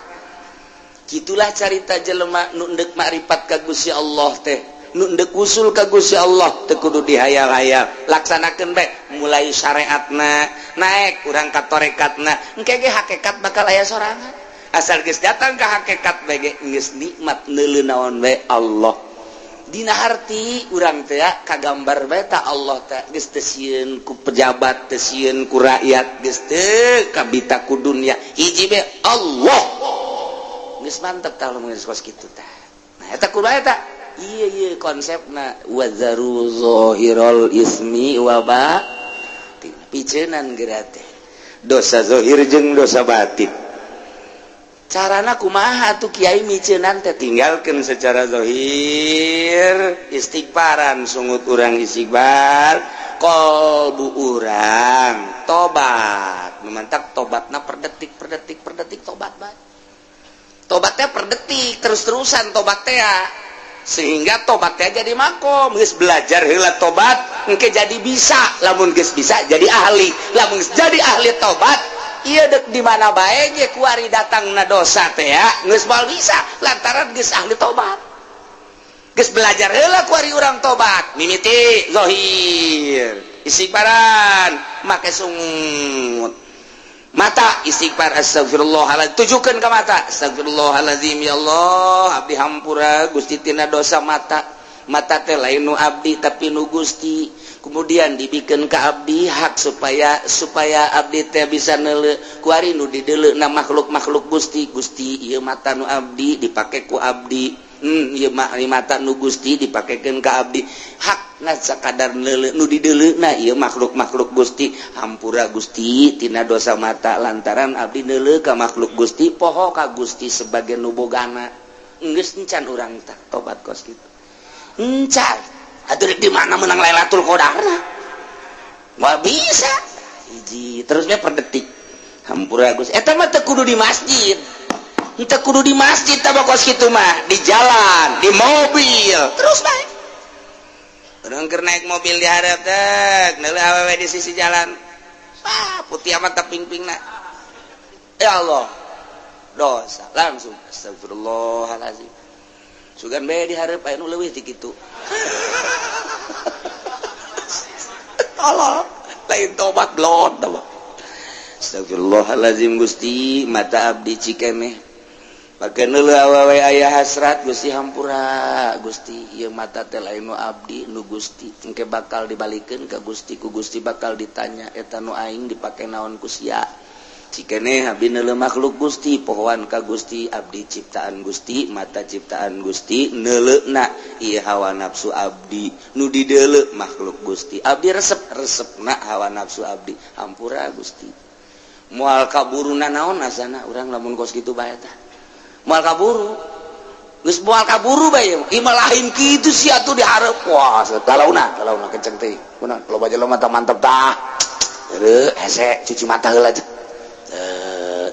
Kitulah carita jelema nu endek makrifat ka Gusti Allah teh, nu endek usul ka Gusti Allah teu kudu dihayal-hayal. Laksanakeun bae mulai syariatna, naik urang ka torekatna, engke ge hakikat bakal aya sorangan. Asal geus datang ka hakikat bae ge geus nikmat neuleu naon bae Allah. Dina harti urang teh kagambar bae ta Allah teh geus teu sieun ku pejabat, teu sieun ku rakyat, geus teu kabita ku dunya. Hiji bae Allah. Geus mantep tah lamun geus kos kitu tah. Nah eta kudu eta. Ieu ieu konsepna wazaru zahirul ismi wa batin. Piceunan geura teh. Dosa zahir jeung dosa batin. Carana kumaha tuh kiai miceunan teh tinggalkeun secara zahir istighfaran, sungut urang istighfar, kolbu urang tobat, memantak tobatna per detik per detik per detik tobat bae. Tobatnya per detik terus-terusan tobat teh sehingga tobatnya jadi makom. Geus belajar heula tobat engke jadi bisa, lamun geus bisa jadi ahli, lamun geus jadi ahli tobat ieu dek di mana bae ge kuari datangna dosa teh ya geus moal bisa lantaran geus ahli tobat. Geus belajar heula kuari urang tobat mimiti zahir istighfaran make sungut mata istighfar astagfirullahaladzim, tujukan ke mata astagfirullahaladzim, ya Allah abdi hampura Gusti tina dosa mata. Mata teh lain nu abdi tapi nu Gusti, kemudian dibikin ke abdi hak supaya supaya abdi teh bisa neuleu kuari nu dideuleu na makhluk-makhluk Gusti. Gusti ieu mata nu abdi dipake ku abdi, ieu mata nu Gusti dipakekeun ka abdi, hak na sakadar neuleu nu dideuleu na ieu makhluk-makhluk Gusti, hampura Gusti tina dosa mata lantaran abdi neuleu ka makhluk Gusti, poho ka Gusti sebagai nu bogana. Geus encan urang tah tobat kos kitu encan. Atuh di mana menang Lailatul Qadar? Moal bisa. Hiji terusnya per detik. Hampura Gusti. Eta mah teu kudu di masjid. Teu kudu di masjid tah kos kitu mah, di jalan, di mobil, terus bae. Urang keur naik mobil di hareup teh, neuleuh awewe di sisi jalan. Ah, putih amat ping-pingna. Ya Allah. Dosa langsung astagfirullahalazim. Sugan bae di hareup aya nu leuwih ti kitu. Allah, lain tobat blot tah. Astagfirullahalazim Gusti, mata abdi cikeneh. Pake neuleuh awewe aya hasrat Gusti hampura Gusti, ieu mata teh lain nu abdi nu Gusti, engke bakal dibalikeun ka Gusti, ku Gusti bakal ditanya eta nu aing dipake naon ku sia. Cikeneh abdi neuleuh makhluk Gusti, pohoan ka Gusti, abdi ciptaan Gusti, mata ciptaan Gusti, neuleuhna ieu hawa nafsu abdi, nu dideuleu makhluk Gusti. Abdi resep-resepna hawa nafsu abdi, hampura Gusti. Moal kaburuna naon asana urang lamun kos kitu bae tah. Moal kaburu. Geus moal kaburu bae ieu mah lain kitu sia atuh dihareup. Wah, talauna, talauna kenceng teh. Kunaon loba jelema mata mantep tah. Heueuh, hese cuci mata heula aja.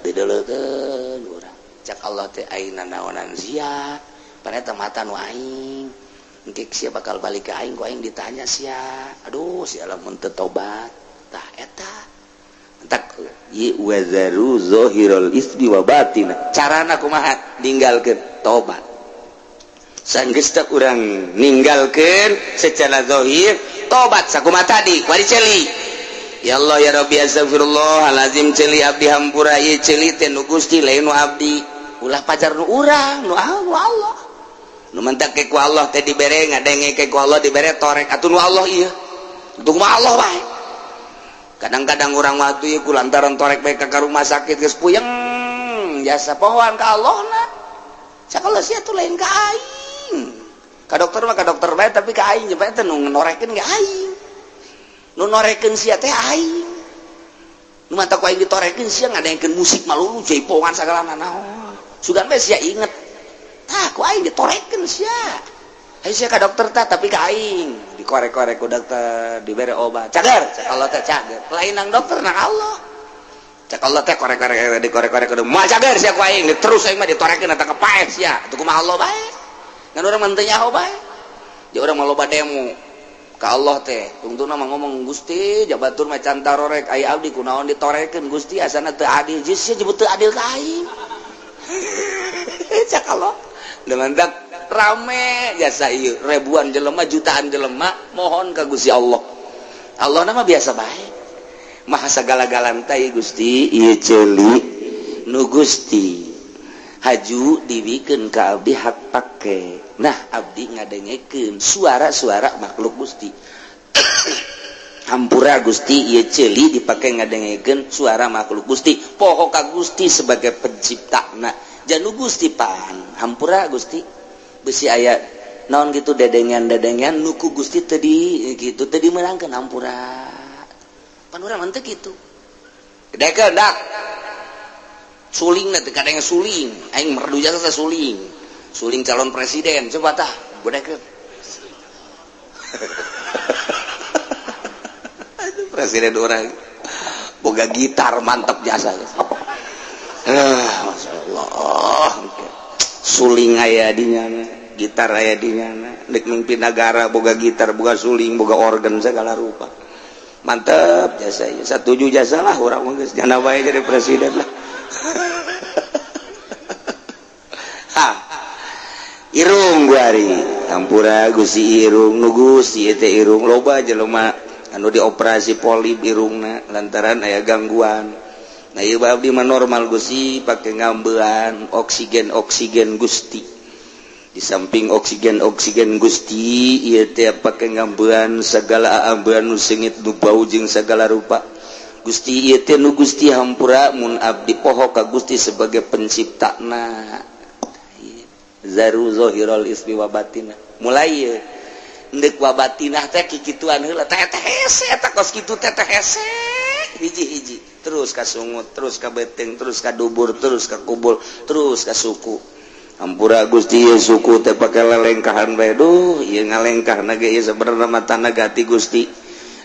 Dideuleukeun urang. Cak Allah teh ayeuna naonan sia. Pan eta mata nu aing. Engke sia bakal balik ka aing, ku aing ditanya sia. Aduh, sia lamun teu tobat. Tah eta. Tak wazaru zahirul ismi wa batina. Carana kumaha ninggalkeun tobat. Sanggeus teh urang ninggalkeun secara zahir tobat sakumaha tadi wari ceuli. Ya Allah ya Rabbi astagfirullahalazim ceuli abdi hampura ieu ceuli teh nu Gusti lain nu abdi. Ulah pacar nu urang nu Allah. Nu mentak ke ku Allah teh dibere ngadenge ke ku Allah dibere torek atuh nu Allah ieu. Untung mah Allah bae. Kadang-kadang orang waktu ieu ku lantaran torek bae ka rumah sakit geus puyeng jasa pohoan ka Allah na. Sakola sia tuh lain ka aing. Ka dokter mah ka dokter bae tapi ka aing bae teh nu norekeun ge aing. Nu norekeun sia teh aing. Nu mata ku aing ditorekeun sia ngadengkeun musik malulu jaipongan sagala nanaon. Sugan bae sia inget. Tah ku aing ditorekeun sia. Ayo sia ka dokter tah tapi ka aing dikorek-korek ku dokter dibere obat. Cager, cak Allah teh cager. Lain nang dokter nang Allah. Cak Allah teh korek-korek dikorek-korek kudu moal cager sia ku aing terus aing mah ditorekeun eta kepaet sia. Atuh kumaha Allah bae. Ngan urang mah teu nyaho bae. Jadi urang mah loba demo ka Allah teh. Tungtungna mah ngomong Gusti jabatur mah can tarorek aya abdi kunaon ditorekeun Gusti asana teu adil. Geus sia jebut teu adil ka aing. Cak Allah. Dengan dak rame jasa ieu ribuan jelema jutaan jelema mohon ka Gusti Allah. Allah nama biasa bae. Maha sagala-galana teh Gusti ieu ceuli nu Gusti haju dibikeun ka abdi hak pake. Nah abdi ngadengekeun suara-suara makhluk Gusti. Hampura Gusti ieu ceuli dipake ngadengekeun suara makhluk Gusti. Poho ka Gusti sebagai penciptana. Janu Gusti pan hampura Gusti besi aya naon gitu dedengan-dedengan nuku Gusti tadi gitu tadi meunangkeun hampura. Pan urang mah teu kitu. Dekeun dak. Suling teh kadang suling, aing merdu jasa suling. Suling calon presiden coba tah godekeun. Aduh presiden urang boga gitar mantep jasa. Masya Allah. Suling aya di nyana, gitar aya di nyana, dek mimpin negara boga gitar, boga suling, boga organ segala rupa. Mantep jasa ieu. Satuju jasa lah urang mah geus nyana bae jadi presiden lah. Ha. Irung guari, hampura Gusti irung nu Gusti teh irung loba jelema anu dioperasi polip irungna lantaran aya gangguan. Nah ieu abdi mah normal Gusti pake ngambean oksigen oksigen Gusti. Di samping oksigen oksigen Gusti ieu teh pake ngambean segala ambean nu seungit nu bau jeung segala rupa. Gusti ieu teh nu Gusti hampura mun abdi poho ka Gusti sebagai penciptana. Zaru zahirul ismi wa batina. Mulai ieu endek wa batinah teh kikituan heula teh teh hese eta kos kitu teh teh hese hiji-hiji. Terus ka sungut, terus ka beteng, terus ka dubur, terus ka kubul, terus ka suku. Hampura Gusti ieu suku teh pake lelengkahan bae. Duh, ieu ngalengkahna ge ieu sabenerna mah tanaga ti Gusti.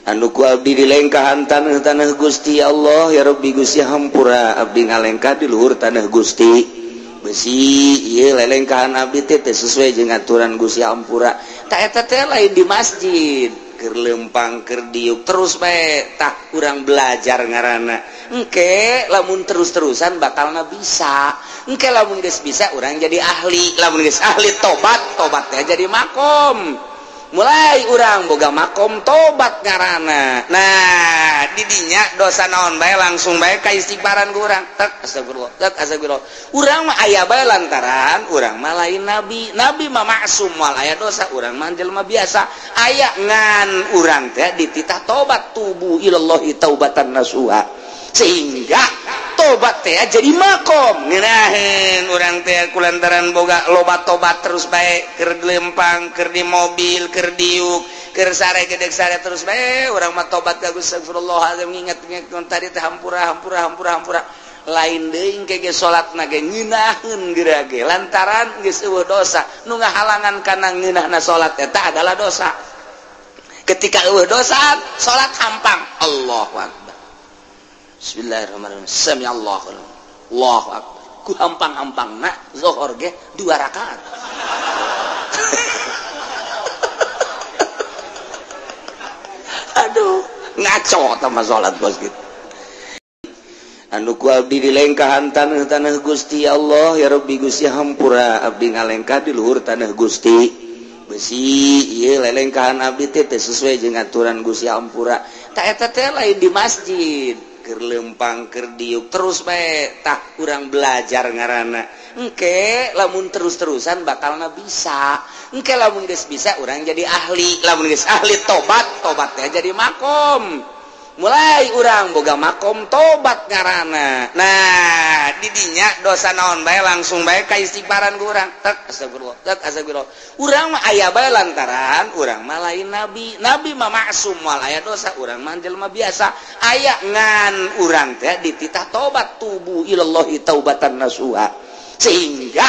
Anu ku abdi dilengkahan tanah-tanah Gusti Allah, ya Rabbi Gusti, hampura abdi ngalengkah di luhur tanah Gusti. Besi ieu lelengkahan abdi teh teu sesuai jeung aturan Gusti, hampura. Tah, eta teh lain di masjid, keur lempang, keur diuk terus bae. Tah, urang belajar ngaranna. Engke lamun terus-terusan bakalna bisa. Engke lamun geus bisa, urang jadi ahli. Lamun geus ahli, tobat, tobatnya jadi makom. Mulai urang boga makom tobat ngaranna. Nah, didinya dosa naon bae langsung bae ka istighfaran ku urang, tek, astagfirullah, tek, astagfirullah. Urang mah aya bae, lantaran urang mah lain nabi. Nabi mah maksum, moal aya dosa. Urang mah jelema biasa, aya, ngan urang teh dititah tobat, tubu ilallahi taubatan nasuha, sehingga tobat teh jadi makom ngeunaheun urang teh kulantaran boga loba tobat terus bae, keur lempang, keur di mobil, keur diuk, keur sare, gedek sare terus bae. Urang mah tobat ka Gusti, astagfirullahaladzim, nginget-nginget tadi teh, hampura, hampura, hampura, hampura. Lain deui, engke ge salatna ge ngeunaheun geura ge, lantaran geus euweuh dosa. Nu ngahalangan kana ngeunahna salat eta adalah dosa. Ketika euweuh dosa, salat hampang. Allahu akbar. Bismillahirrahmanirrahim. Sami Allahu, Allahu akbar. Ku hampang-hampangna zohor ge dua rakaat. Aduh, ngaco sama salat bos gitu. Anu ku abdi dilengkahan tanah-tanah Gusti Allah, ya Rabbi Gusti, hampura abdi ngalengkah di luhur tanah Gusti. Besi ieu lelengkahan abdi teh teu sesuai jeung aturan Gusti, hampura. Tah, eta teh lain di masjid, keur lempang, keur diuk terus bae. Tah, urang belajar ngaranna. Engke lamun terus-terusan bakalna bisa. Engke lamun geus bisa, urang jadi ahli. Lamun geus ahli, tobat, tobatnya jadi makom. Mulai urang boga makom tobat ngaranna. Nah, didinya dosa naon bae langsung bae ka istighfaran ku urang, tek, astagfirullah, tek, astagfirullah. Urang mah aya bae, lantaran urang mah lain nabi. Nabi mah maksum, moal aya dosa. Urang mah jelema biasa, aya, ngan urang teh dititah tobat, tubu ilallahi taubatan nasuha, sehingga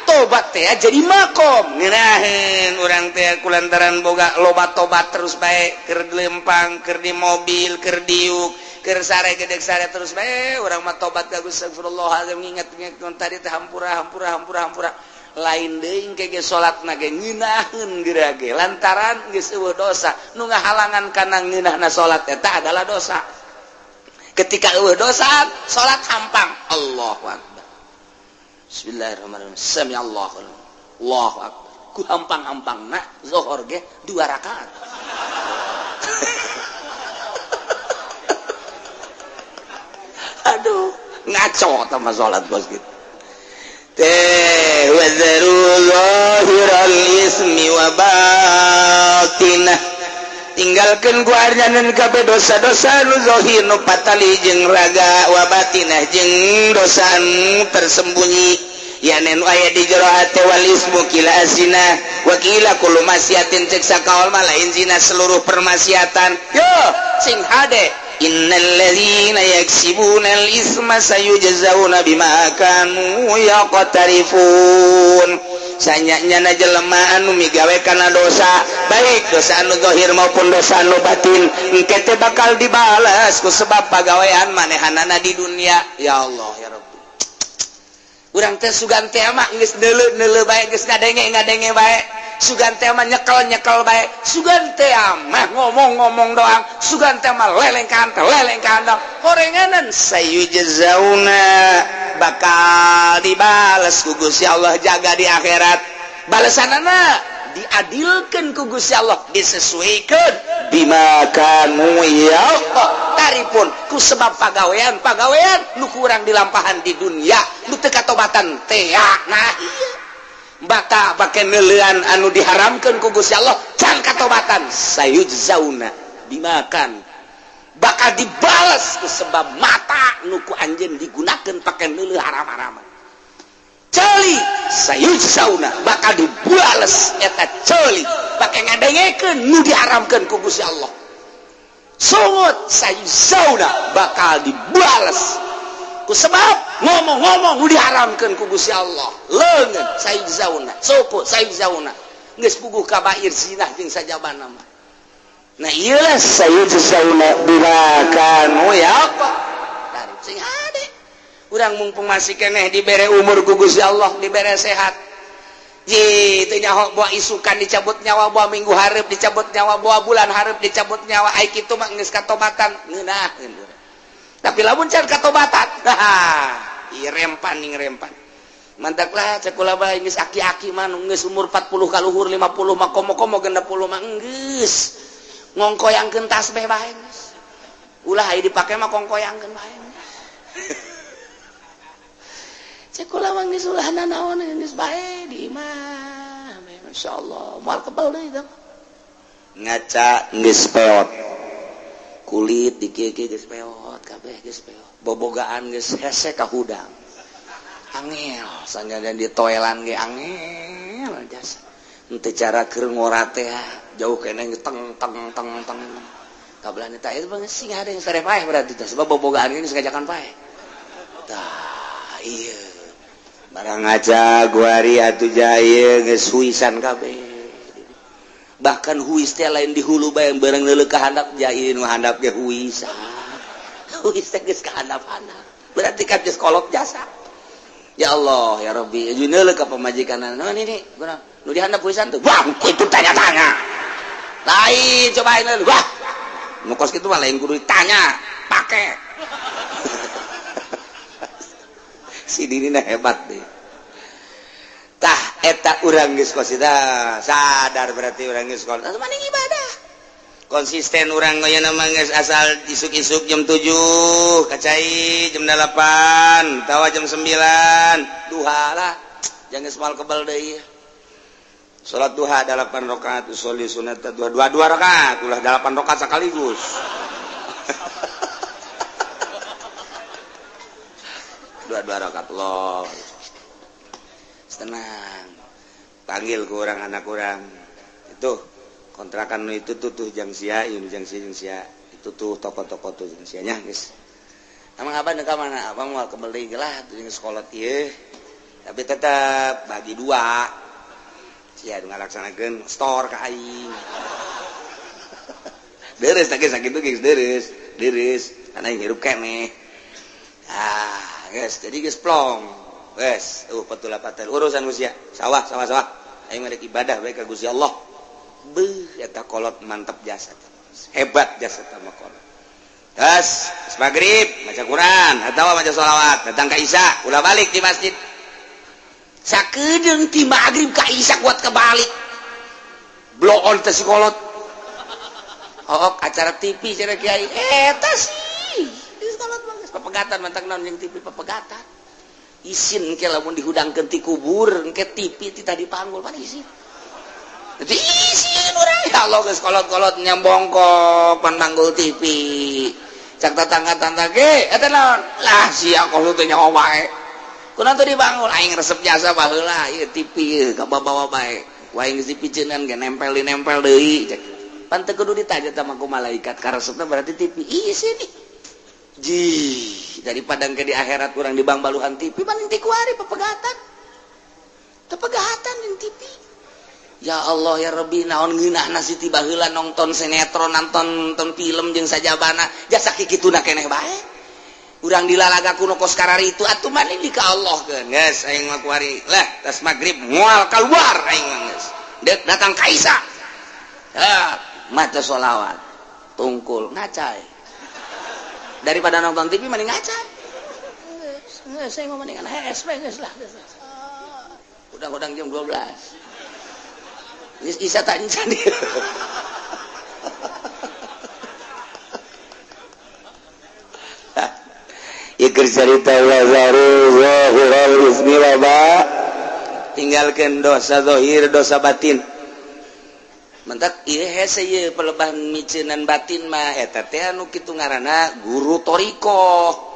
tobat teh jadi makom ngeunaheun urang teh kulantaran boga loba tobat terus bae, keur lempang, keur di mobil, keur diuk, keur sare, gedek sare terus bae. Urang mah tobat ka Gusti, astagfirullahaladzim, nginget-nginget tadi teh, hampura, hampura, hampura, hampura. Lain deui, engke ge salatna ge ngeunaheun geura ge, lantaran geus euweuh dosa. Nu ngahalangan kana ngeunahna salat eta adalah dosa. Ketika euweuh dosa, salat hampang. Allahu akbar. Bismillahirrahmanirrahim. Sami Allahu, Allahu akbar. Ku hampang-hampangna zohor ge dua rakaat. Aduh, ngaco sama salat bos gitu teh. Wadzaru zahiral ismi wa batinah, tinggalkan ku arjanan kabeh dosa-dosa nu zahir, nu patali jeung raga, wa batinah jeung dosa nu tersembunyi, ya nu aya di jero hate. Wal ismu qila azina wa qila kullu maksiatin, cek sakaol mah lain zina, seluruh permaksiatan. Yo sing hade, innal ladzina yaksibuna al isma sayujzauna bima kanu yaqtarifun. Sanyana jelema anu migawe kana dosa, baik dosa anu zahir maupun dosa anu batin, engke teh bakal dibalas ku sebab pagawean manehanana di dunia. Ya Allah, ya Rabbi, urang teh sugan teh mah geus neuleu-neuleu bae, geus ngadenge-ngadenge bae, sugan teh mah nyekel-nyekel bae, sugan teh mah ngomong-ngomong doang, sugan teh mah lelengkahan teh lelengkahan doang, horenganan. Sayujzauna, bakal dibales ku Gusti Allah jaga di akhirat. Balesanana diadilkan ku Gusti Allah, disesuaikan bima kanu yaqtarifun, ku sebab pagawean pagawean nu kurang dilampahan di dunia, nu teu katobatan teh. Nah iya, bata pake neuleuan anu diharamkeun ku Gusti Allah, can katobatan. Sayujzauna bima kan, bakal dibales ku sebab mata nu ku anjeun digunakeun pake neuleuh haram-haraman. Ceuli, sayujzauna, bakal dibales eta ceuli pake ngadengekeun nu diharamkeun ku Gusti Allah. Sungut, sayujzauna, bakal dibales ku sebab ngomong-ngomong nu diharamkeun ku Gusti Allah. Leungeun, sayujzauna. Suku, sayujzauna. Geus puguh kabair zina jeung sajabana mah. Nah iyalah sayujzauna bima kanu ya apa dari sing hade urang mumpung masih keneh dibere umur ku Gusti Allah, dibere sehat. Ji teu nyaho boa isukan dicabut nyawa, boa minggu hareup dicabut nyawa, boa bulan hareup dicabut nyawa, ai kitu mah geus katobatan ngeunaheun. Tapi lamun can katobatan, ieu rempan ning rempan. Mantaklah cek kula bae geus aki-aki mah geus umur 40 kaluhur 50 mah komo-komo 60 mah geus ngongkoyangkeun tasbih bae geus. Ulah aya dipake mah kongkoyangkeun bae. Cek kula mah geus ulah nanaon geus bae di imah. Masyaallah, moal kebal deui teh. Ngaca geus peot. Kulit di kieu-kieu geus peot, kabeh geus peot. Bobogaan geus hese ka hudang. Angel sanggadan di toelan ge angel jasa. Henteu cara keur ngora teh jauh keneh teng teng teng teng. Kabelan eta ieu bang sing ada yang sare paeh berarti teh sebab bobogaan geus ngajakan paeh. Tah ieu. Barang ngaca guari atuh jaya geus huisan kabeh. Bahkan huis teh lain di hulu bae bareng leuleuk ka handap jaya nu handap ge huisan. Huis teh geus ka handap-handap. Berarti kan geus kolot jasa. Ya Allah ya Rabbi, ka pamajikan naon ini guna nu dihandap huisan tuh. Wah, itu tanya-tanya. Lain cobain wah. Nu kos kitu mah lain kudu ditanya, pake. Si dirina hebat deh. Tah eta urang geus kos sadar berarti urang geus kos. Maning ibadah. Konsisten urang aya mah geus asal isuk-isuk jam 7 kacai jam 8 tawa jam 9 duha lah jangan geus moal kebal deui. Salat duha 8 rakaat, usolli sunat duha 2 rakaat, ulah 8 rakaat sekaligus. 2 rakaat loh. Tenang. Panggil ke orang anak orang. Itu kontrakan itu tuh tuh jang sia, ieu jang sia jang sia. Itu tuh toko-toko tuh jang sianya geus. Emang abang ka mana? Abang moal kebeli lah tuh jeung sekolah ieu. Tapi tetap bagi dua. Sia nu ngalaksanakeun store ka aing. Deres teh sakitu geus deres, deres. Karena aing hirup keneh. Ah, geus jadi geus plong. Geus, patula patel urusan usia. Sawah, sawah, sawah. Aing mah ibadah bae ka Gusti Allah. Beuh eta kolot mantap jasa. Hebat jasa eta mah kolot. Terus maghrib maca Quran atawa maca sholawat, datang ka Isya, ulah balik di masjid. Sakedeung ti maghrib ka Isya kuat kebalik. Bloon teh si kolot. Oh, acara TV cenah kiai. Eta sih. Geus kolot mah geus papegatan mantak naon jeung TV papegatan. Isin ke lamun dihudangkeun ti kubur engke TV ti tadi panggul pan isin. Jadi isin urang ya Allah geus kolot-kolot nyambongkok pan manggul TV. Cak tetangga-tetangga ge eta naon? Lah sia kolot teh nyaho bae. Kunaon teu dibangun aing resep jasa baheula ieu TV ieu kabawa bae. Ku aing geus dipiceunan ge nempel deui cek. Pan teu kudu ditanya tah ku malaikat karesepna berarti TV. Isin ji daripada ke di akhirat kurang di bang baluhan TV paling ti kuari pepegatan tepegatan jeung TV. Ya Allah ya Rabbi naon ngeunahna si ti baheula nonton sinetron nonton film jeung sajabana jasa kikituna keneh bae urang dilalaga kuno kos kararitu atuh mah di ka Allah keun geus aing mah kuari lah tas magrib moal kaluar aing mah geus deuk datang ka Isa maca sholawat tungkul ngacai daripada nonton TV mending ngaca. Geus saya mah mendingan HSP geus lah. Udang-udang jam 12. Geus isa tak encan. Ieu keur carita wazaru zahiral ismi wa ba. Tinggalkeun dosa zahir, dosa batin. Mentak ieu hese ieu pelebah miceunan batin mah eta teh anu kitu ngaranna guru thariqah.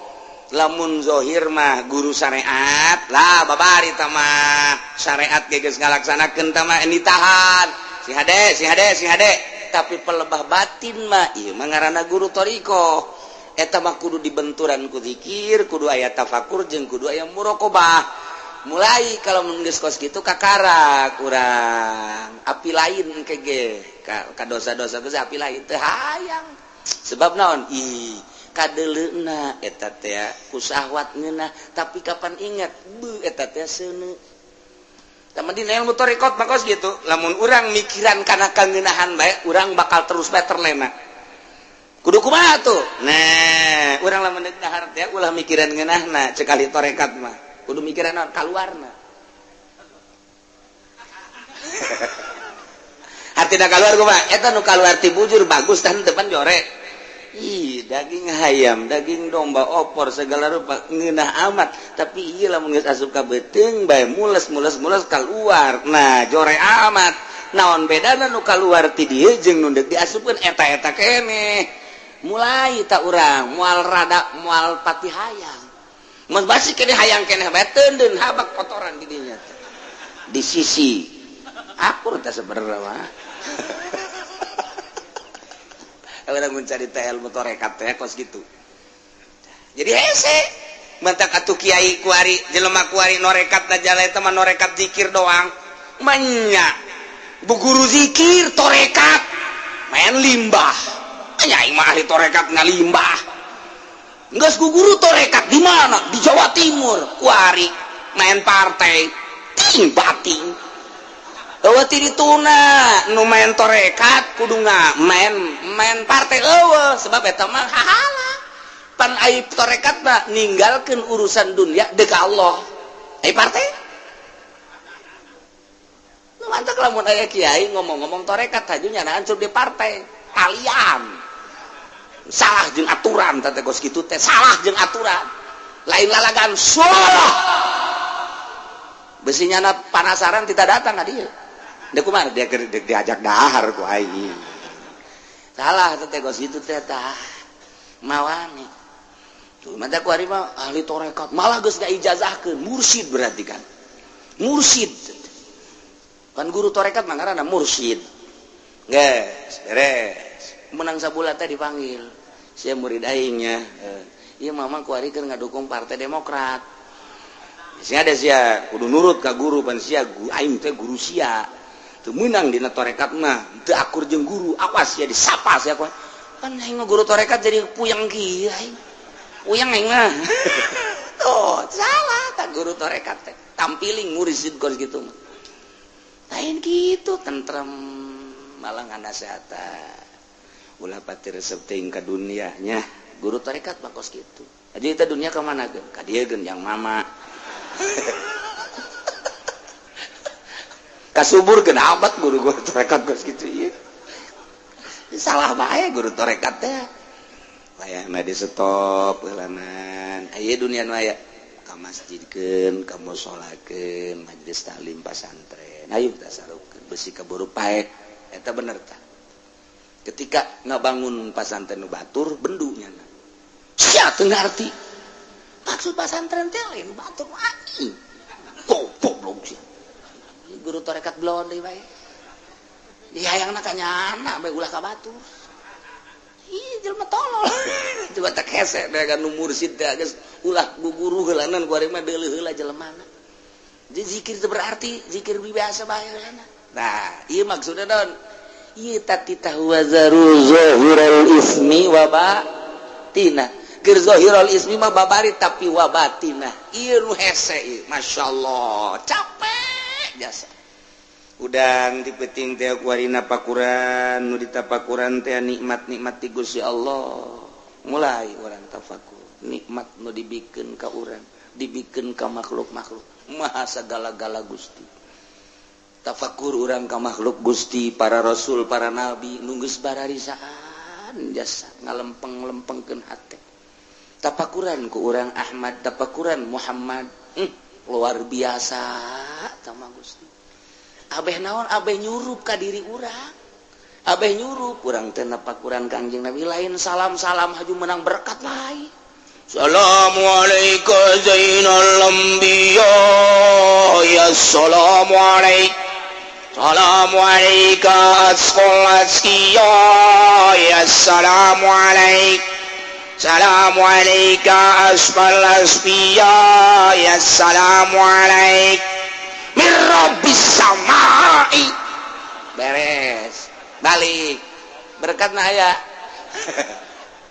Lamun zahir mah guru syariat lah babari tah mah syariat ge geus ngalaksanakeun tah mah ditahan si hade si hade si hade. Tapi pelebah batin mah ieu mah ngaranna guru thariqah. Eta mah kudu dibenturan ku zikir, kudu aya tafakur jeung kudu aya muraqabah. Mulai kalau mun geus kos kitu kakara kurang api lain engke ge. Ka dosa-dosa geus api lain teu hayang. Sebab naon? Ih, kadeleuna eta teh ku syahwat ngeunah, tapi kapan ingat beuh eta teh seuneu. Tah dina ilmu tarekat mah kos gitu. Lamun urang mikiran kana kangeunahan bae, urang bakal terus bae terlena. Kudu kumaha tuh? Nah, urang lamun deuk dahar teh ulah mikiran ngeunahna, cek ahli tarekat mah. Kudu mikiran naon? Kaluarna. Artina kaluar kumaha? Eta nu kaluar ti bujur bagus tah depan jore. Ih, daging hayam, daging domba, opor segala rupa ngeunah amat, tapi ieu lamun geus asup ka beuteung bae mules mules mules kaluar. Nah, jore amat. Naon bedana nu kaluar ti dieu jeung nu deuk diasupkeun eta-eta keneh. Mulai tak urang moal rada moal pati hayang. Mun basi keneh hayang keneh bae teundeun habak kotoran di dinya teh. Di sisi akur teh sebenarnya mah. Urang mencari teh ilmu tarekat teh kos gitu. Jadi hese mantak atuh kiai kuari jelema kuari norekat da jala eta mah norekat zikir doang. Manya bu guru zikir torekat main limbah. Nya aing mah ahli torekat ngalimbah. Geus ku guru torekat di mana? Di Jawa Timur. Kuari main partai ting bating. Eueuh ti dituna nu main torekat kudu main main partai eueuh sebab eta mah hahala. Pan ai torekat mah ninggalkeun urusan dunia deuk ka Allah. Ai partai? Nu mantak lamun aya kiai ngomong-ngomong torekat haju nyana hancur di partai. Kalian salah jeung aturan teh kos kitu teh salah jeung aturan. Lain lalagan salah. Besi nyana panasaran tidak datang ka dieu. Deuk kumaha dia diajak dahar ku aing. Salah teh kos kitu teh tah. Mawani. Tuh mata ku ari mah ahli tarekat malah geus ngaijazahkeun mursyid berarti kan. Mursyid. Kan guru tarekat mah ngaranna mursyid. Geus beres. Menang sabulan teh dipanggil. Sia murid aingnya. Ieu mama ku ari keur ngadukung Partai Demokrat. Sia ada sia kudu nurut ka guru pan sia aing teh guru sia. Teu meunang dina tarekat mah, teu akur jeung guru, awas sia disapa sia ku. Pan aing mah guru tarekat jadi puyeng kieu aing. Puyeng aing mah. Tuh, salah tak guru tarekat teh. Tampiling mursyid kos kitu mah. Lain kitu tentrem malah nganasehatan. Ulah pati resep teuing ka dunia nya. Guru tarekat mah kos kitu. Jadi eta dunia ka mana geun? Ka dieu geun yang mama. Kasubur geun amat guru tarekat kos kitu ieu. Salah bae guru tarekat teh. Layana di stop heulanan. Aya dunia nu aya ka masjidkeun, ka musolakeun, majelis taklim pasantren. Ayo tasarufkeun besi kaburu paeh. Eta bener tah. Ketika ngabangun pasantren nu batur bendu nyana. Sia teu ngarti. Maksud pasantren teh lain batur aing. Goblok sia. Guru tarekat belon deui bae. Di hayangna ka nyana bae ulah ka batur. Ih jelema tolol. Coba tak hese dagan nu mursyid teh geus ulah guguru heulanan ku ari mah deuleuh heula jelemana. Jadi zikir teu berarti zikir biasa bae heulana. Nah, ieu maksudna naon? Ieu tatitah wazaru zahiral ismi wa batina. Keur zahirul ismi mah babari tapi wa batina. Ieu nu hese ieu, masyaallah, capek jasa. Udang di peuting teh kuarina pakuran, nu ditapakuran teh nikmat-nikmat ti Gusti Allah. Mulai urang tafakur, nikmat nu dibikeun ka urang, dibikeun ka makhluk-makhluk. Maha sagala-gala Gusti. Tafakur urang ka makhluk Gusti, para rasul, para nabi nu geus bararisaan jasa ngalempeng-lempengkeun hate. Tafakuran ku urang Ahmad, tafakuran Muhammad, luar biasa sama Gusti. Abeh naon abeh nyurup ka diri urang. Abeh nyurup urang teh napakuran Kangjeng Nabi lain salam-salam haju menang berkat lain. Assalamualaikum zainal anbiya ya assalamualaikum. Assalamualaikum asqal askiya ya assalamualaikum. Assalamualaikum asfal asfiya ya assalamualaikum. Min rabbis samai. Beres. Balik. Berkat na aya.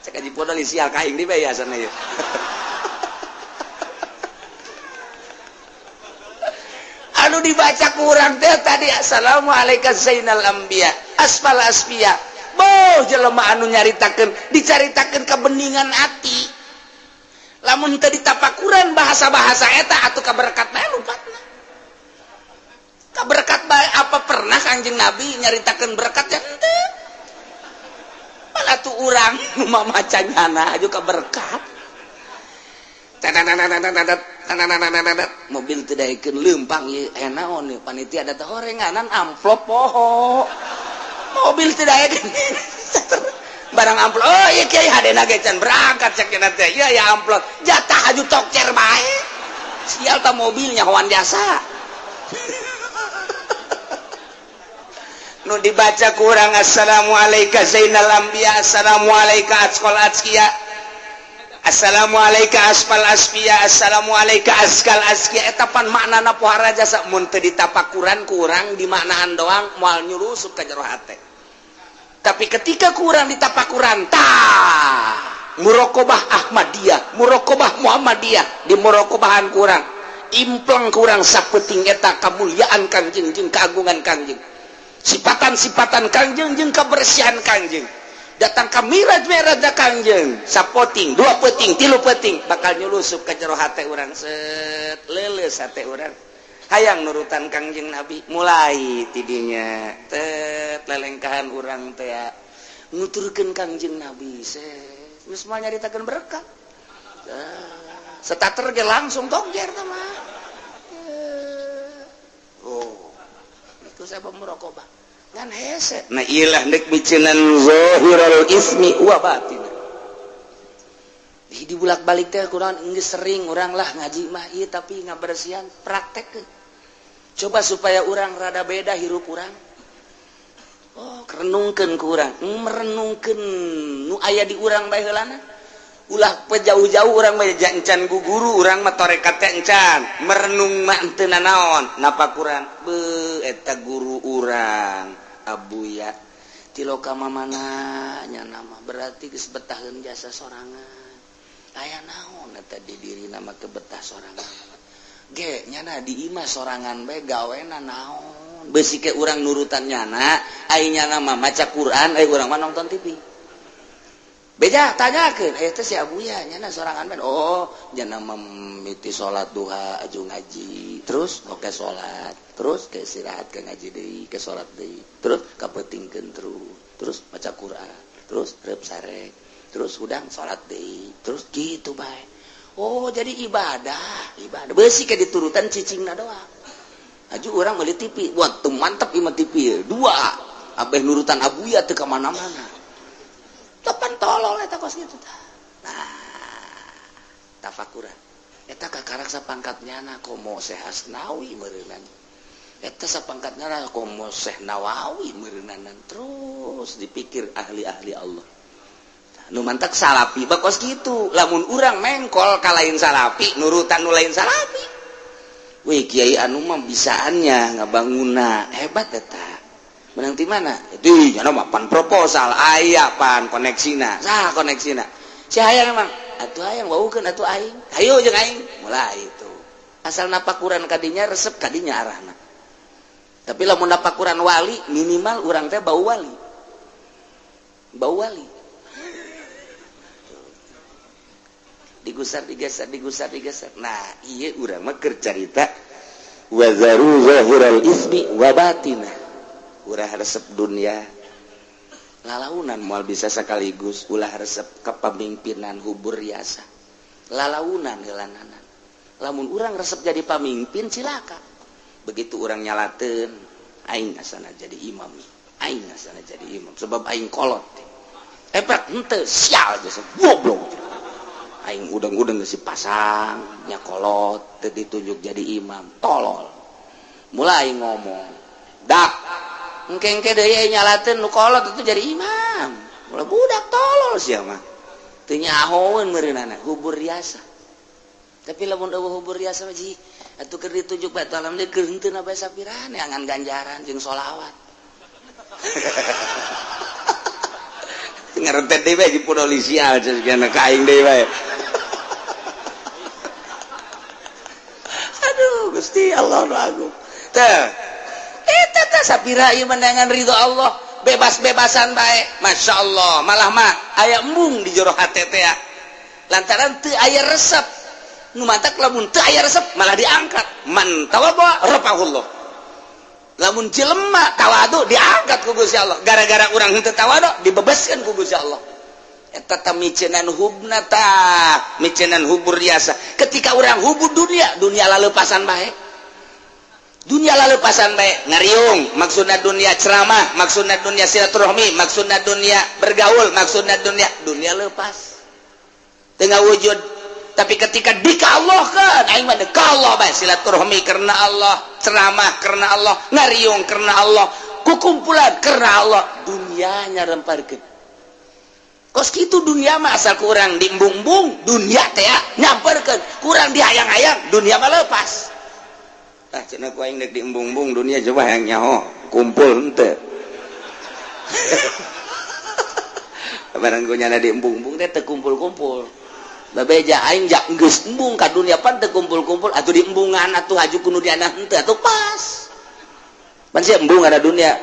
Cek Haji Podol sial ka aing di bae asana ieu. Anu dibaca kurang teh tadi assalamualaikum zainal anbiya asfal asfiya. Boh jelema anu nyaritakeun dicaritakeun kebeningan hati. Lamun teu ditapakuran bahasa-bahasa eta atuh kaberkat bae lumpatna. Kaberkat bae apa pernah Kangjeng Nabi nyaritakeun berkat ya henteu. Malah tuh urang nu mamaca nyana aju kaberkat. Mobil teu daekeun leumpang ieu aya naon ieu panitia da teh horenganan amplop poho. Mobil teu daekeun barang amplop. Oh ieu kiai hadena ge can berangkat cek cenah teh. Ieu aya amplop jatah aju tokcer bae. Sial ta mobilnya hoan jasa. Nu dibaca kurang assalamualaikum zainal anbiya assalamualaikum atqal atqiya assalamualaikum asfal asfiya assalamualaikum askal askiya. Eta pan maknana pohara jasa mun teu ditapakuran kurang dimaknaan doang moal nyurusup ka jero hate. Tapi ketika kurang ditapakuran tah muraqabah Ahmadiyah muraqabah Muhammadiyah di muraqabahan kurang impleng kurang sapeting eta kamuliaan Kangjeng jeung keagungan Kangjeng sipatan-sipatan Kangjeng jeung kebersihan Kangjeng datang ka miraj-miraj Kangjeng sapoting dua peting tilu peting bakal nyulusup ka jero hate urang set leuleus hate urang hayang nurutan Kangjeng Nabi mulai tidinya tet lelengkahan urang teh nuturkeun Kangjeng Nabi set geus moal nyaritakeun berkat starter ge langsung tongjer teh mah. Oh itu saya muraqabah ngan hese. Nah ilah ndek miceunan zahirul ismi wa batin. Di bulak-balik teh kurang geus sering urang lah ngaji mah ieu tapi ngabersihan praktekkeun. Coba supaya urang rada beda hirup urang. Oh, renungkeun ku urang, merenungkeun nu aya di urang bae heulana. Ulah jauh-jauh urang mah encan ku guru urang mah tarekat teh encan, merenung mah henteu nanaon, napakuran beuh eta guru urang Abuya tiloka mamana nya nama berarti geus betaheun jasa sorangan. Aya naon eta di dirina mah kebetah sorangan. Ge nyana di imah sorangan bae gawena naon. Beusi ke urang nurutan nyana, ai nyana mah maca Quran, ai urang mah nonton TV. Beja tanyakeun, aya teh si Abuya nyana sorangan bae. Oh, nyana mimiti salat duha aju ngaji, terus oke salat, terus ke istirahat ke ngaji deui, ke salat deui, terus kapeutingkeun terus, terus maca Quran, terus reup sare, terus hudang salat deui, terus gitu bae. Oh, jadi ibadah, ibadah. Beusi ke diturutan cicingna doang. Aju urang meuli TV, wah teu mantep ieu mah TV. Dua, abeh nurutan Abuya teu ka mana-mana. Tepan tolol eta kos kitu tah. Nah, tafakuran. Eta kakarak sapangkat nyana komo Syekh Asnawi meureunan. Eta sapangkat nyana komo Syekh Nawawi meureunanan. Terus dipikir ahli-ahli Allah. Nu mantak salapi bakos kitu. Lamun urang mengkol ka lain salapi, nurutan nu lain salapi. Wih, kiai anu mah bisaannya ngabanguna hebat eta. Menang ti mana? Di nyana mah pan proposal aya pan koneksina. Saha koneksina? Si hayang emang atuh hayang waukeun atuh aing. Hayu jeung aing. Mulai itu. Asal napakuran kadinya resep kadinya arahna. Tapi lamun napakuran wali minimal urang teh bau wali. Bau wali. Digusar digeser digusar digeser. Nah, ieu urang mah keur carita wa zaru zahiral ismi wa batina. Ulah resep dunia lalaunan moal bisa sekaligus, ulah resep kepemimpinan hubur riasa lalaunan heulananan. Lamun urang resep jadi pamimpin cilaka. Begitu urang nyalateun aing asana jadi imam, aing asana jadi imam sebab aing kolot. Epek henteu sial jasa goblok. Aing udang-udang geus dipasang nya kolot teu ditunjuk jadi imam, tolol. Mulai ngomong, dak engke-engke deui nyalateun nu kolot itu jadi imam. Mulai budak tolol sia mah. Teu nyahoeun meureunana hubur riasa. Tapi lamun eueuh hubur riasa mah ji atuh keur ditunjuk bae alam deui keur henteu na bae sapirane angan ganjaran jeung sholawat. Ngerentet deui bae jeung polisi aja ka aing deui bae. Aduh Gusti Allah nu agung. Teh eta teh sapira ieu menangan ridho Allah, bebas-bebasan bae. Masya Allah, malah mah aya embung di jero hate teh lantaran teu aya resep. Nu matak lamun teu aya resep malah diangkat. Man tawadhu rafa'ahullah. Lamun jelema tawadu diangkat ku Gusti Allah. Gara-gara urang henteu tawadu dibebaskeun ku Gusti Allah. Eta tah micenan hubna tah, micenan hubur biasa. Ketika urang hubur dunia, dunia laleupasan bae. Dunia lalepasan bae, ngariung maksudna dunia ceramah, maksudna dunia silaturahmi, maksudna dunia bergaul, maksudna dunia dunia lepas. Tengah wujud. Tapi ketika dikallahkan, aing mah Allah bae silaturahmi karena Allah, ceramah karena Allah, ngariung karena Allah, kukumpulan karena Allah, dunianya remparkeun. Kos kitu dunia mah asal kurang diembung-embung, dunia teh nyamperkeun, kurang dihayang-hayang, dunia mah lepas. Ah cenah ku aing deuk diembung-embung dunia coba hayang nyaho, kumpul henteu. Barang ku nyana diembung-embung teh teu kumpul-kumpul. Babeja aing jak geus embung ka dunia pan teu kumpul-kumpul atuh diembungan atuh haju ku nu diana henteu atuh pas. Pan sia embung ada dunia,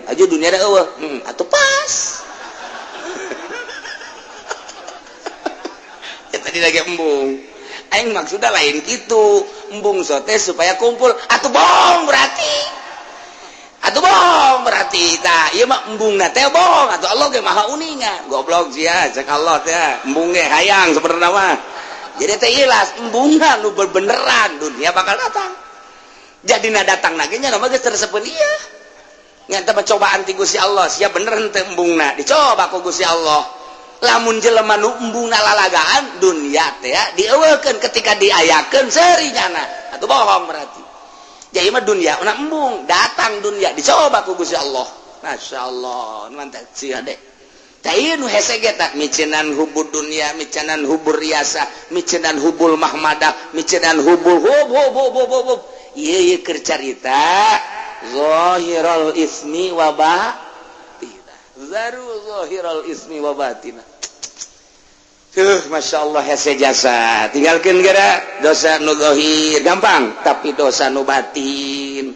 haju dunia da eueuh, atuh pas. Ya tadi lagi embung. Aing maksudna lain kitu, embung sote supaya kumpul atuh bohong berarti. Atuh bohong berarti tah ieu mah embungna teh bohong atuh Allah ge maha uninga. Goblok sia cek Allah teh embung ge hayang sebenarna mah. Jadi teh ilas embungna nu bebeneran dunia bakal datang. Jadina datang lagi nya mah geus tersepeun ieu. Nya teh cobaan ti Gusti Allah, sia bener henteu embungna dicoba ku Gusti Allah. Lamun jelema nu embungna lalagaan dunia teh dieuweukeun ketika diayakeun seuri nyana atuh bohong berarti. Jadi mah dunia una embung datang dunia dicoba ku Gusti Allah. Masya Allah mantap sih adek. Tah ieu nu hese ge tah micenan hubur dunia, micenan hubur riasa, micenan hubul mahmadah, micenan hubul hub hub hub hub hub. Ieu ieu keur carita zahiral ismi wa batina. Zaru zahiral ismi wa batina. Masya Allah hese jasa tinggalkan gara dosa nu zahir gampang tapi dosa nu batin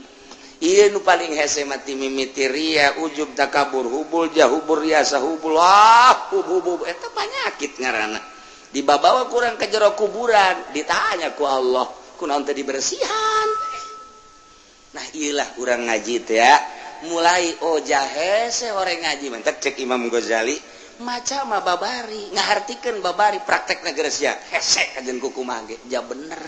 ieu nu paling hese mati mimiti ria ujub takabur hubul jahubur riasa hubul ah hub hub hub eta penyakit ngaranna dibabawa kurang ke jero kuburan ditanya ku Allah kunaon teh dibersihan. Nah ieulah urang ngaji teh ya mulai oh jahese orang ngaji mantak cek Imam Ghazali maca mah babari ngahartikeun babari praktek negara sia hese kajen kukumaha ge ja bener.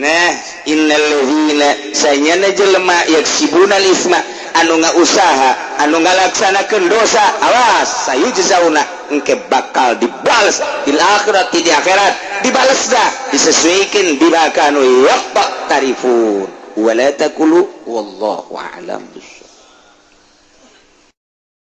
Nah innal ladzina sanyana jelema yaksibuna isma anu ngausaha anu ngalaksanakeun dosa awas sayujzauna engke bakal dibales di akhirat di akhirat dibales dah disesuaikan bima kanu yaqtarifun wala taqulu wallahu a'lam bissawab.